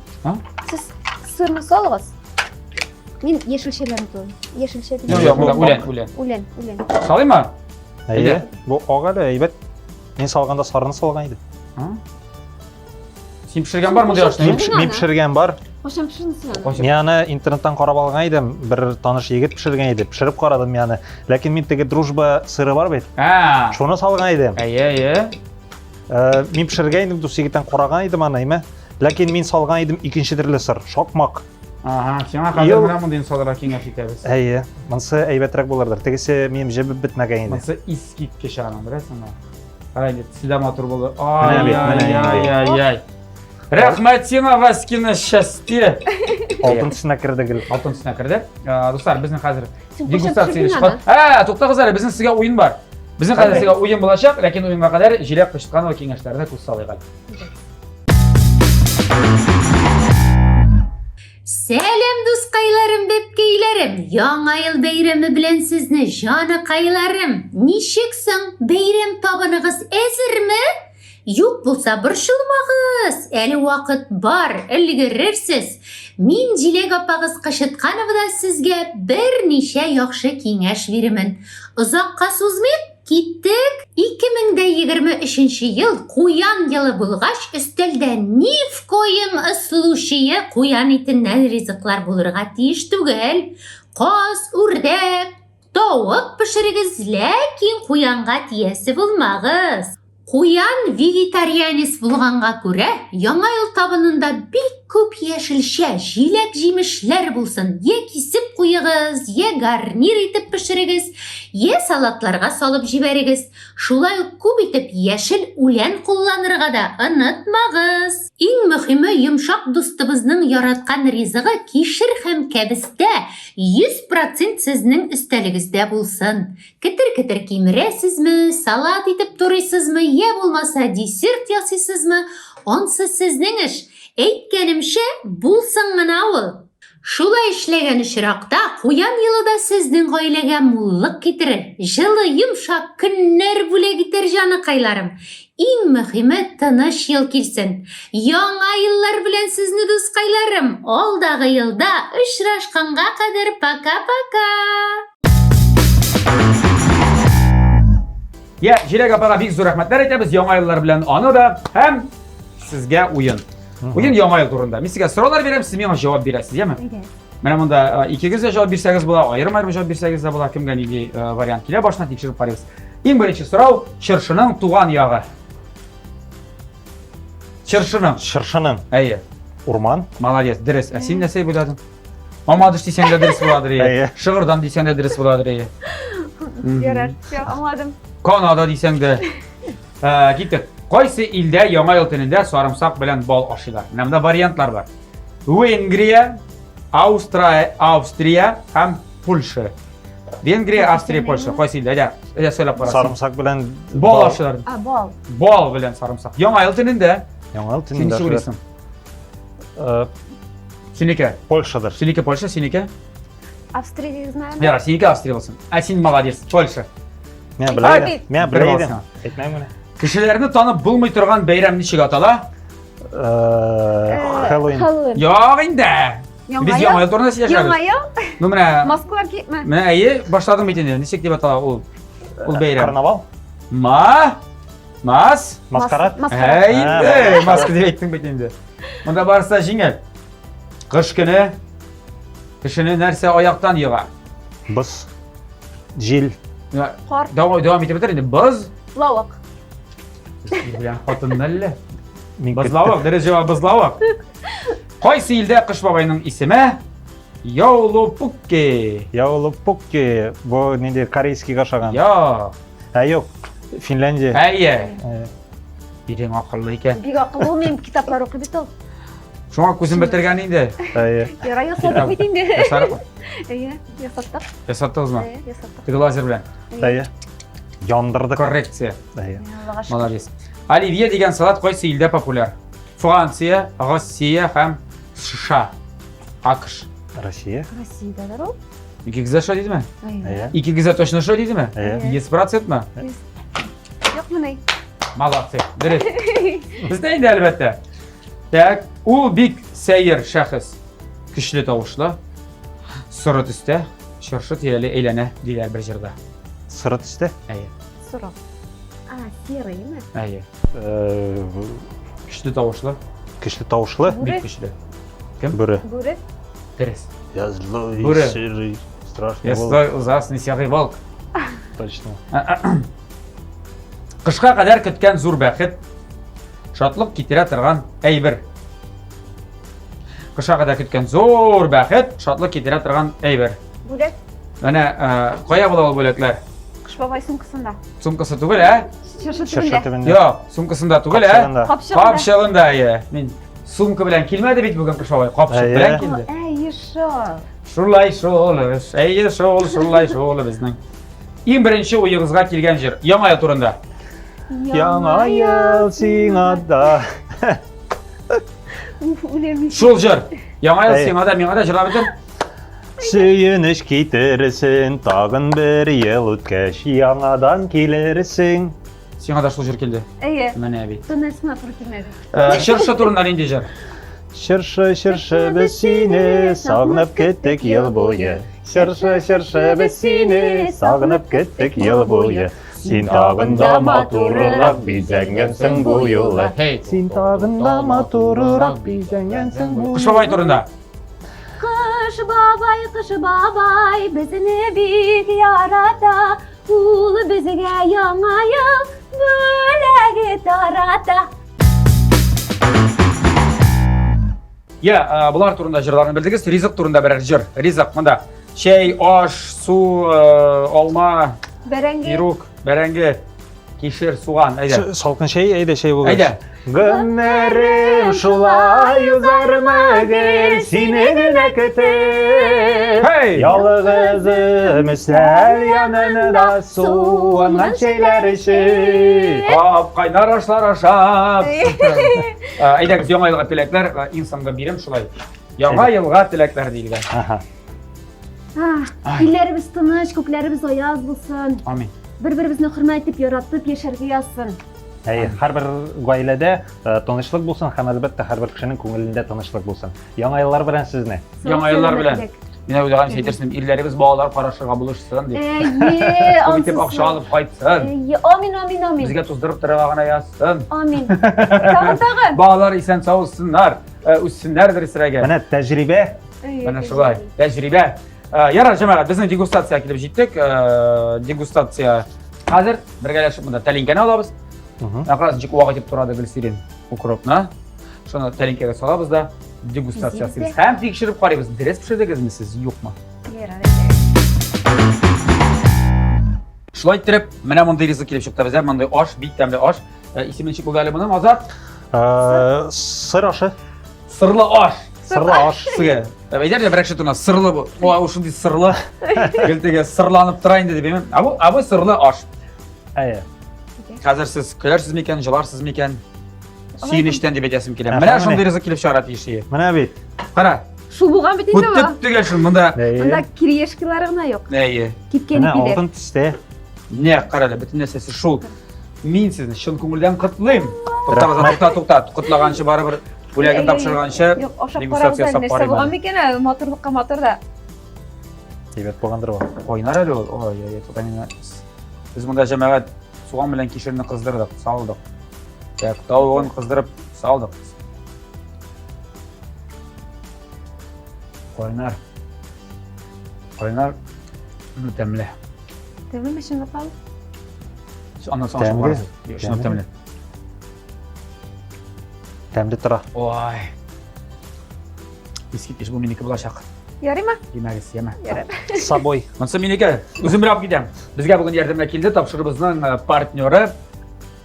Speaker 3: Сез сырны салыгыз. Мин яшелчәләрне турыйм. Яшелчә
Speaker 1: дип. Юк, юк, үлән, үлән.
Speaker 3: Үлән, үлән.
Speaker 1: Салыймы?
Speaker 2: Әйе, бу ак әле, әйбәт. Мин салганда сарыны салган идем.
Speaker 1: Син пешергән бар мондый ашны?
Speaker 2: Мин пешергән бар.
Speaker 3: Кайчан пешердең син аны?
Speaker 2: Мин аны интернеттан карап алган идем, бер таныш егет пешергән иде. Пешереп карадым мин аны. Ләкин мин теге дружба сыры бар бит.
Speaker 1: А.
Speaker 2: Шуны салган идем.
Speaker 1: Әйе, әйе.
Speaker 2: Э, мин пешергән идем, дус егеттән караган идем аны, әйме. Ләкин мин салган идем икенче төрле сыр, шакмак.
Speaker 1: Ага, сиңа хәзер менә мондыйны салырга киңәш итәбез.
Speaker 2: Әйе, монысы әйбәтрәк булырдыр. Тегесе минем җебеп бетмәгән иде.
Speaker 1: Монысы искиткеч аның, беләсеңме? Кара инде, төсе дә матур булды. Ай, ай, ай, ай, ай. Рәхмәт сиңа, Васькина, счастье.
Speaker 2: Алтын төсенә керде гел.
Speaker 1: Алтын төсенә керде. Дуслар, безнең хәзер дегустация чыга. Ә, туктагыз әле, безнең сезгә уен бар. Безнең хәзер сезгә уен булачак, ләкин уенга кадәр Җиләк Кычытканова киңәшләренә күз салыйк әле.
Speaker 5: Сәлам, дускайларым, бәбкәйләрем! Яңа ел бәйрәме белән сезне, җаныкайларым! Ничек соң, бәйрәм табыныгыз әзерме? Юк булса, борчылмагыз, әле вакыт бар, өлгерерсез. Мин Җиләк апагыз Кычытканова да сезгә берничә яхшы киңәш бирермен. Озакка сузмыйк, Киттек! 2023 ел куян елы булгач, өстәлдә ни в коем случае куян итеннән ризыклар булырга тиеш түгел. Каз, үрдәк, тавык пешерегез, ләкин куянга тиясе булмагыз. Куян вегетарианец булганга күрә, Яңа ел табынында бик күп яшелчә, җиләк-җимешләр булсын, йә кисеп куегыз, йә гарнир итеп пешерегез, йә салатларга салып җибәрегез. Шулай ук күп итеп яшел үлән кулланырга да онытмагыз. Иң мөхиме, йомшак дустыбызның яраткан ризыгы кишер һәм кәбестә 100 процент сезнең өстәлегездә булсын. Кетер-кетер кимерәсезме, салат итеп турыйсызмы, йә булмаса десерт ясыйсызмы, ансы сезнең эш. Әйткәнемчә, булсын гына ул. Шулай эшләгән очракта куян елы да сезнең гаиләгә муллык китерер, җылы, йомшак көннәр бүләк итәр, җаныкайларым. Иң мөһиме, тыныч ел килсен. Яңа еллар белән сезне, дускайларым! Алдагы елда очрашканга кадәр пока-пока!
Speaker 1: Я, Җиләк апага бик зур рәхмәтләр әйтәбез. Яңа еллар белән аны да һәм сезгә уен. Уен Яңа ел турында. Мин сезгә сораулар бирәм, сез миңа җавап бирәсез, яме? Менә монда икегез дә җавап бирсәгез була, аерым-аерым җавап бирсәгез дә була. Кемгә нинди вариант килә башына тикшереп карыйбыз. Иң беренче сорау, чыршының туган ягы. Чыршының.
Speaker 2: Чыршының.
Speaker 1: Әйе.
Speaker 2: Урман.
Speaker 1: Молодец, дөрес. Ә син нәрсә уйладың? Мамадыш дисәң дә дөрес буладыр,
Speaker 2: Әйе.
Speaker 1: Шыгырдан дисәң дә дөрес буладыр, әйе.
Speaker 3: Ярар, все, аңладым.
Speaker 1: Канада дисәң дә. Ә, киттек. Кайсы илдә Яңа ел төнендә сарымсак белән бал ашыйлар? Менә монда вариантлар бар. Венгрия, Аустра, Австрия һәм Польша. Венгрия, Австрия, Польша. Кайсы илдә? Әйдә, әйдә сөйләп карасын.
Speaker 2: Сарымсак белән
Speaker 1: бал ашыйлар.
Speaker 3: А, бал.
Speaker 1: Бал белән сарымсак. Яңа ел төнендә.
Speaker 2: Яңа ел
Speaker 1: Син
Speaker 2: төнендә.
Speaker 1: ничек уйлыйсың? Синеке.
Speaker 2: Польшадыр.
Speaker 1: Синеке Польша, синеке?
Speaker 3: Австрия не знаю.
Speaker 1: Ярар, синеке Австрия булсын. Ә син молодец, Польша.
Speaker 2: Мин белә идем. Мин белә идем. Әйтмәм генә.
Speaker 1: Кешеләрне танып булмый торган бәйрәм ничек атала?
Speaker 2: Хэллоуин.
Speaker 1: Юк инде. Без Яңа ел турында сөйләшәбез.
Speaker 3: Яңа ел?
Speaker 1: Ну менә
Speaker 3: Маскалар киепме?
Speaker 1: Менә әйе, башладым бит инде. Ничек дип атала ул? Ул бәйрәм.
Speaker 2: Карнавал?
Speaker 1: Ма? Мас?
Speaker 2: Маскарад?
Speaker 1: Әй инде, маска дип әйттең бит инде. Монда барысы да җиңел. Кыш көне кешене нәрсә аяктан ега?
Speaker 2: Боз. Җил.
Speaker 3: Кар.
Speaker 1: Дәвам, дәвам итеп бетер инде. Боз.
Speaker 3: Лавык.
Speaker 1: Белән хатынны әллә? Бозлавык, дөрес җавап бозлавык. Кайсы илдә Кыш бабайның исеме Яулупукки?
Speaker 2: Яулупукки. Бу нинди корейскийга ошаган.
Speaker 1: Юк.
Speaker 2: Ә юк, Финляндия.
Speaker 1: Әйе. Ирең акыллы икән.
Speaker 3: Бик акыллы ул, минем китаплар укый бит ул.
Speaker 1: Шуңа күзен бетергән инде.
Speaker 2: Әйе.
Speaker 3: Ярай ясадык бит инде.
Speaker 1: Ясадыкмы?
Speaker 3: Әйе, ясаттык.
Speaker 1: Ясаттыгызмы?
Speaker 3: Әйе, ясаттык.
Speaker 1: Теге лазер белән.
Speaker 2: Әйе. Яндырдык.
Speaker 1: Коррекция.
Speaker 2: Әйе.
Speaker 3: Аллага шөкер.
Speaker 1: Молодец. Оливье дигән салат кайсы илдә популяр? Франция, Россия һәм США. АКШ.
Speaker 2: Россия.
Speaker 3: Россиядәдер ул.
Speaker 1: Икегез дә шулай дидеме?
Speaker 2: Әйе.
Speaker 1: Икегез дә точно шулай дидеме?
Speaker 2: Әйе.
Speaker 1: 100 процентмы?
Speaker 3: Юк мени.
Speaker 1: Молодцы. Дөрес. Бездә инде әлбәттә. Так, ул бик сәер шәхес. Көчле тавышлы, соры төстә, чыршы тирәли әйләнә, диләр бер җырда.
Speaker 2: Соры төстә?
Speaker 1: Әйе.
Speaker 3: Соры. А, серыймы?
Speaker 1: Әйе. Көчле тавышлы.
Speaker 2: Көчле тавышлы?
Speaker 1: Бик көчле. Кем?
Speaker 2: Бүре.
Speaker 3: Бүре.
Speaker 1: Дөрес.
Speaker 2: Я злой,
Speaker 1: Бүре.
Speaker 2: серый, страшный
Speaker 1: Я
Speaker 2: волк.
Speaker 1: злой, ужасный серый волк.
Speaker 2: Точно.
Speaker 1: Кышка кадәр көткән зур бәхет, шатлык китерә торган әйбер. Кышка кадәр көткән зур бәхет, шатлык китерә торган әйбер.
Speaker 3: Бүләк.
Speaker 1: Менә кая була ул бүләкләр?
Speaker 3: Кыш бабай сумкасында.
Speaker 1: Сумкасы түгел, ә?
Speaker 3: Чыршы
Speaker 2: Чыршы
Speaker 3: төбендә.
Speaker 2: төбендә.
Speaker 1: Юк, сумкасында түгел, ә?
Speaker 2: Капчыгында.
Speaker 3: Капчыгында.
Speaker 1: Капчыгында, әйе. Мин сумка белән килмәде бит бүген Кыш бабай, капчык
Speaker 2: Әйе.
Speaker 1: белән килде.
Speaker 3: Әйе шул.
Speaker 1: Шулай шул, әйе шул, шулай шул безнең. Иң беренче уегызга килгән җыр Яңа ел турында.
Speaker 2: Яңа ел сиңа да.
Speaker 3: Үләм.
Speaker 1: Шул җыр. Яңа ел
Speaker 2: Әйе.
Speaker 1: сиңа да, миңа да җырлап бетер.
Speaker 2: Сөенеч китерсен, тагын бер ел үткәч, яңадан килерсең.
Speaker 1: Сиңа да шул җыр килде.
Speaker 3: Әйе.
Speaker 1: Менә бит.
Speaker 3: Тоннельсына туры килмәде.
Speaker 1: Чыршы турында нинди җыр?
Speaker 2: Чыршы, чыршы, без сине сагынып көттек ел буе. Чыршы, чыршы, без сине сагынып көттек ел буе. Син тагын да матуррак бизәнгәнсең бу юлы.
Speaker 1: Һей.
Speaker 2: Син тагын да матуррак бизәнгәнсең бу
Speaker 1: Кыш бабай турында.
Speaker 3: Кыш бабай, кыш бабай, безне бик ярата. Ул безгә яңа ел бүләге тарата.
Speaker 1: Я, болар турында җырларны белдегез. Ризык турында берәр җыр. Ризык монда. Чәй, аш, су, алма,
Speaker 3: Бәрәңге.
Speaker 1: пирог, бәрәңге, кишер, суган. Әйдә.
Speaker 2: Салкын чәй, әйдә чәй булгач.
Speaker 1: Әйдә.
Speaker 2: Гомерем шулай узармы гел сине генә көтеп.
Speaker 1: Һей!
Speaker 2: Ялгызым өстәл янында суынган чәйләр эчеп.
Speaker 1: Кап, кайнар ашлар ашап. Әйдәгез, яңа елга теләкләр, иң соңгы бирем шулай. Яңа елга теләкләр диелгән.
Speaker 2: Аһа.
Speaker 3: Илләребез тыныч, күкләребез аяз булсын.
Speaker 1: Амин.
Speaker 3: Бер-беребезне хөрмәт итеп, яратып яшәргә язсын.
Speaker 2: Әйе, һәрбер гаиләдә э, тынычлык булсын һәм әлбәттә һәрбер кешенең күңелендә тынычлык булсын. Яңа еллар белән сезне.
Speaker 1: Яңа еллар белән. Мин уйлаган әйтерсең, ирләребез балалар карашырга булышсын дип.
Speaker 3: Әйе,
Speaker 1: Күп итеп акча алып кайтсын.
Speaker 3: Әйе, амин, амин, амин.
Speaker 1: Безгә туздырып торырга гына язсын.
Speaker 3: Амин. Тагын, тагын.
Speaker 1: Балалар исән сау үссеннәр, э, үссеннәр дөресрәге.
Speaker 2: Менә тәҗрибә.
Speaker 1: Менә шулай. Тәҗрибә. Э, ярар, җәмәгать, безнең дегустация килеп җиттек. Э, дегустация хәзер бергәләшеп монда тәлинкәне алабыз. Менә карагыз, ничек вак итеп турады Гөлсирин укропны. Шуны тәлинкәгә салабыз да дегустация ясыйбыз. Һәм тикшереп карыйбыз, дөрес пешердегезме сез, юкмы? Шулай иттереп, менә мондый ризык килеп чыкты бездә, мондый аш, бик тәмле аш. Э, исеме ничек булды әле моның, Азат?
Speaker 2: Сыр ашы.
Speaker 1: Сырлы аш.
Speaker 2: Сырлы аш.
Speaker 1: Сыгы. Әйдә бер кеше туна сырлы бу. О, ул шундый сырлы. Гел теге сырланып тора инде дип әйме. Ә бу, ә бу сырлы аш.
Speaker 2: Әйе.
Speaker 1: Хәзер сез көләрсез микән, җыларсыз микән? Сөенечтән дип әйтәсем килә. Менә шундый ризык килеп чыгара тиеш.
Speaker 2: Менә бит.
Speaker 1: Кара.
Speaker 3: Шул булган бит инде
Speaker 1: бу. Төп-төгәл шул монда.
Speaker 3: Монда кириешкилары гына юк.
Speaker 1: Әйе.
Speaker 3: Кипкән
Speaker 2: ипиләр. Менә алтын төстә.
Speaker 1: Нәкъ кара әле, бөтен нәрсәсе шул. Мин сезне чын күңелдән котлыйм. Тукта, тукта, тукта. Котлаганчы барыбер бүләген тапшырганчы
Speaker 3: Юк, ашап карагыз әле, нәрсә булган микән әле, матурлыкка матур да.
Speaker 2: Әйбәт булгандыр ул.
Speaker 1: Кайнар әле ул. Ой, ой, тукта мин. Без монда җәмәгать суган белән кишерне кыздырдык, салдык. Так, тавыгын кыздырып салдык. Кайнар. Кайнар. Ну, тәмле.
Speaker 3: Тәмлеме чынлап алып?
Speaker 1: Аннан соң ашап карарсыз. Чынлап тәмле.
Speaker 2: Тәмле тора.
Speaker 1: Ой. Искиткеч бу минеке булачак.
Speaker 3: Ярыймы?
Speaker 1: Димәгез, яме.
Speaker 3: Ярар.
Speaker 2: С собой.
Speaker 1: Монысы минеке. Үзем белән алып китәм. Безгә бүген ярдәмгә килде тапшырубызның э, партнеры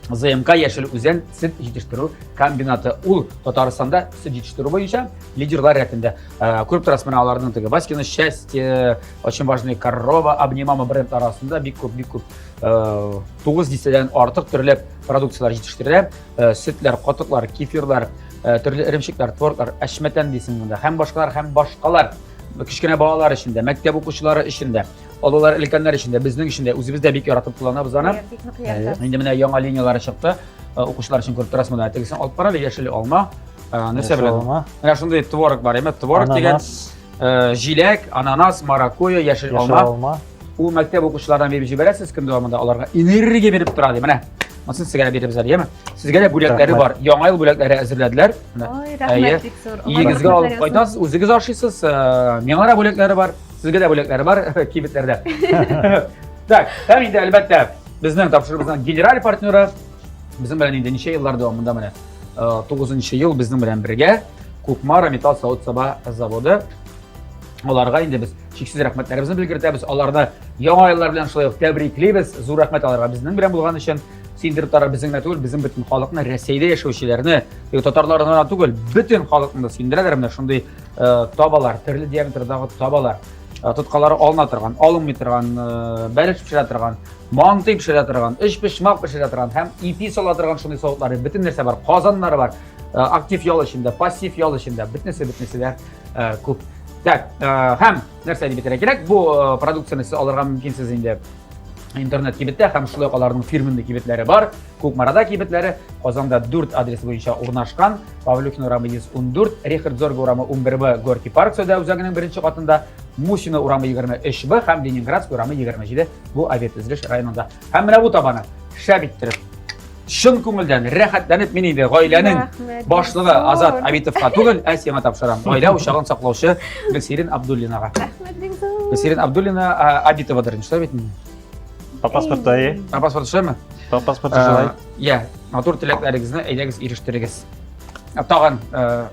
Speaker 1: ЗМК Яшел Үзән сөт җитештерү комбинаты. Ул Татарстанда сөт җитештерү буенча лидерлар рәтендә. Э, күреп торасыз, менә аларның теге Васькино счастье, очень важная корова, обнимама бренд арасында бик күп, бик күп э, 9 дистәдән артык төрле продукцияләр җитештерелә. Э, сөтләр, катыклар, кефирлар, э, төрле эремчекләр, творглар, әшмәтән дисең монда һәм башкалар, һәм башкалар. Кечкенә балалар өчен дә, мәктәп укучылары өчен дә, олылар, өлкәннәр өчен дә, безнең өчен дә, үзебез дә бик яратып кулланабыз аны.
Speaker 3: Бик нык яратабыз.
Speaker 1: Инде менә яңа линияләре чыкты. Э, укучылар өчен күреп торасыз монда. Тегесен алып кара әле, яшел алма. Нәрсә белән? Менә шундый творог бар, әмма творог дигән җиләк, ананас, маракуйя, яшел алма. Ул мәктәп укучыларына биреп җибәрәсез көн дәвамында аларга энергия биреп тора ди. Менә монысын сезгә дә бирәбез әле, яме? Сезгә дә бүләкләре бар. Яңа ел бүләкләре әзерләделәр.
Speaker 3: Ой, рәхмәт бик зур.
Speaker 1: Өегезгә алып кайтасыз, үзегез ашыйсыз. Миңа да бүләкләре бар, сезгә дә бүләкләре бар кибетләрдә. Так, һәм инде әлбәттә безнең тапшыруыбызның генераль партнеры безнең белән инде ничә еллар дәвамында менә 9 ел безнең белән бергә Кукмара металл савыт-саба заводы. Аларга инде без чиксез рәхмәтләребезне белгертәбез. Аларны яңа еллар белән шулай ук тәбриклибез. Зур рәхмәт аларга безнең белән булган өчен. Сөендереп тора безнең генә түгел, безнең бөтен халыкны, Рәсәйдә яшәүчеләрне, татарларны гына түгел, бөтен халыкны да сөендерәләр. Менә шундый э, табалар, төрле диаметрдагы табалар, э, тоткалары алына торган, алынмый торган, э, бәлеш пешерә торган, мантый пешерә торган, өчпочмак пешерә торган һәм ипи сала торган шундый савытлары, бөтен нәрсә бар, казаннары бар. Актив ял эчендә, пассив ял эчендә, бөтенесе, бөтенесе дә күп. Так, һәм нәрсә дип әйтергә кирәк, бу продукцияне сез алырга мөмкинсез инде интернет кибеттә һәм шулай ук аларның фирменный кибетләре бар. Кукмарада кибетләре, Казанда 4 адрес буенча урнашкан, Павлюхин урамы 114, Рихард Зорге урамы 11Б, Горький парк сәүдә үзәгенең беренче катында, Мусина урамы 23Б һәм Ленинградский урамы 27 бу авиатөзелеш районында. Һәм менә бу табаны шәп иттереп чын күңелдән, рәхәтләнеп мин инде гаиләнең башлыгы Азат Абитовка түгел, ә сиңа тапшырам. Гаилә учагын саклаучы Гөлсирин Абдуллинага.
Speaker 3: Рәхмәт бик зур.
Speaker 1: Гөлсирин Абдуллина Абитовадыр, шулай бит?
Speaker 2: По паспорту, әйе.
Speaker 1: По паспорту шулаймы?
Speaker 2: По паспорту шулай.
Speaker 1: Я, матур теләкләрегезне әйдәгез ирештерегез. Тагын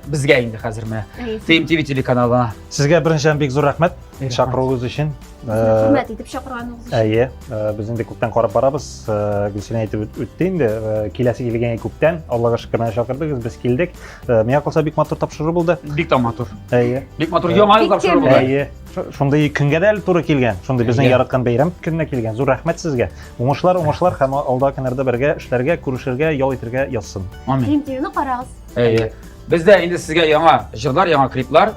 Speaker 1: безгә инде хәзер менә TMTV телеканалына.
Speaker 2: Сезгә беренчедән бик зур рәхмәт чакыруыгыз өчен.
Speaker 3: Хөрмәт итеп чакырганыгыз өчен.
Speaker 2: Әйе, без инде күптән карап барабыз. Гөлсинә әйтеп үтте инде, киләсе килгән күптән. Аллага шөкер, менә чакырдыгыз, без килдек. Миңа калса бик матур тапшыру булды.
Speaker 1: Бик тә матур.
Speaker 2: Әйе.
Speaker 1: Бик матур яңа ел тапшыру булды.
Speaker 2: Әйе. Шундый көнгә дә әле туры килгән. Шундый безнең яраткан бәйрәм көненә килгән. Зур рәхмәт сезгә. Уңышлар, уңышлар һәм алда көннәрдә бергә эшләргә, күрешергә, ял итәргә язсын.
Speaker 1: Амин.
Speaker 3: TMTV-ны карагыз.
Speaker 1: Әйе. Бездә инде сезгә яңа җырлар, яңа клиплар.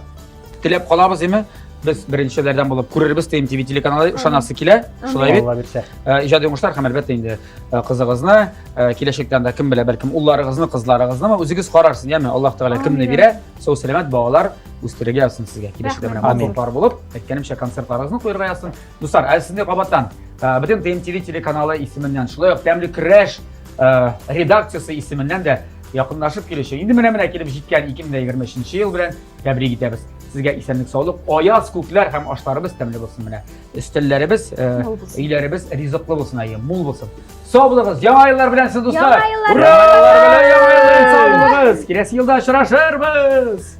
Speaker 1: теләп калабыз, әйме? Без беренчеләрдән булып күрербез TMTV телеканалы ышанасы килә. Шулай бит.
Speaker 2: Алла бирсә.
Speaker 1: Э, иҗади уңышлар һәм әлбәттә инде э, кызыгызны, э, киләчәктән дә кем белә, бәлкем улларыгызны, кызларыгызнымы үзегез карарсыз, яме? Аллаһ Тәгалә кемне бирә, сау сәламәт балалар үстерергә язсын сезгә. Киләчәктә менә матур пар булып, әйткәнемчә концертларыгызны куярга язсын. Дуслар, ә сезне кабаттан бөтен TMTV телеканалы исеменнән, шулай ук Тәмле көрәш редакциясе исеменнән дә якынлашып килүче, инде менә-менә килеп җиткән 2023 ел белән тәбрик итәбез. Сезгә исәнлек, саулык, аяз күкләр һәм ашларыбыз тәмле булсын менә. Өстәлләребез, өйләребез ризыклы булсын, әйе, мул булсын. Сау булыгыз, яңа еллар белән сез, дуслар!
Speaker 3: Яңа еллар
Speaker 1: Ура! Яңа еллар белән сау булыгыз! Киләсе елда очрашырбыз!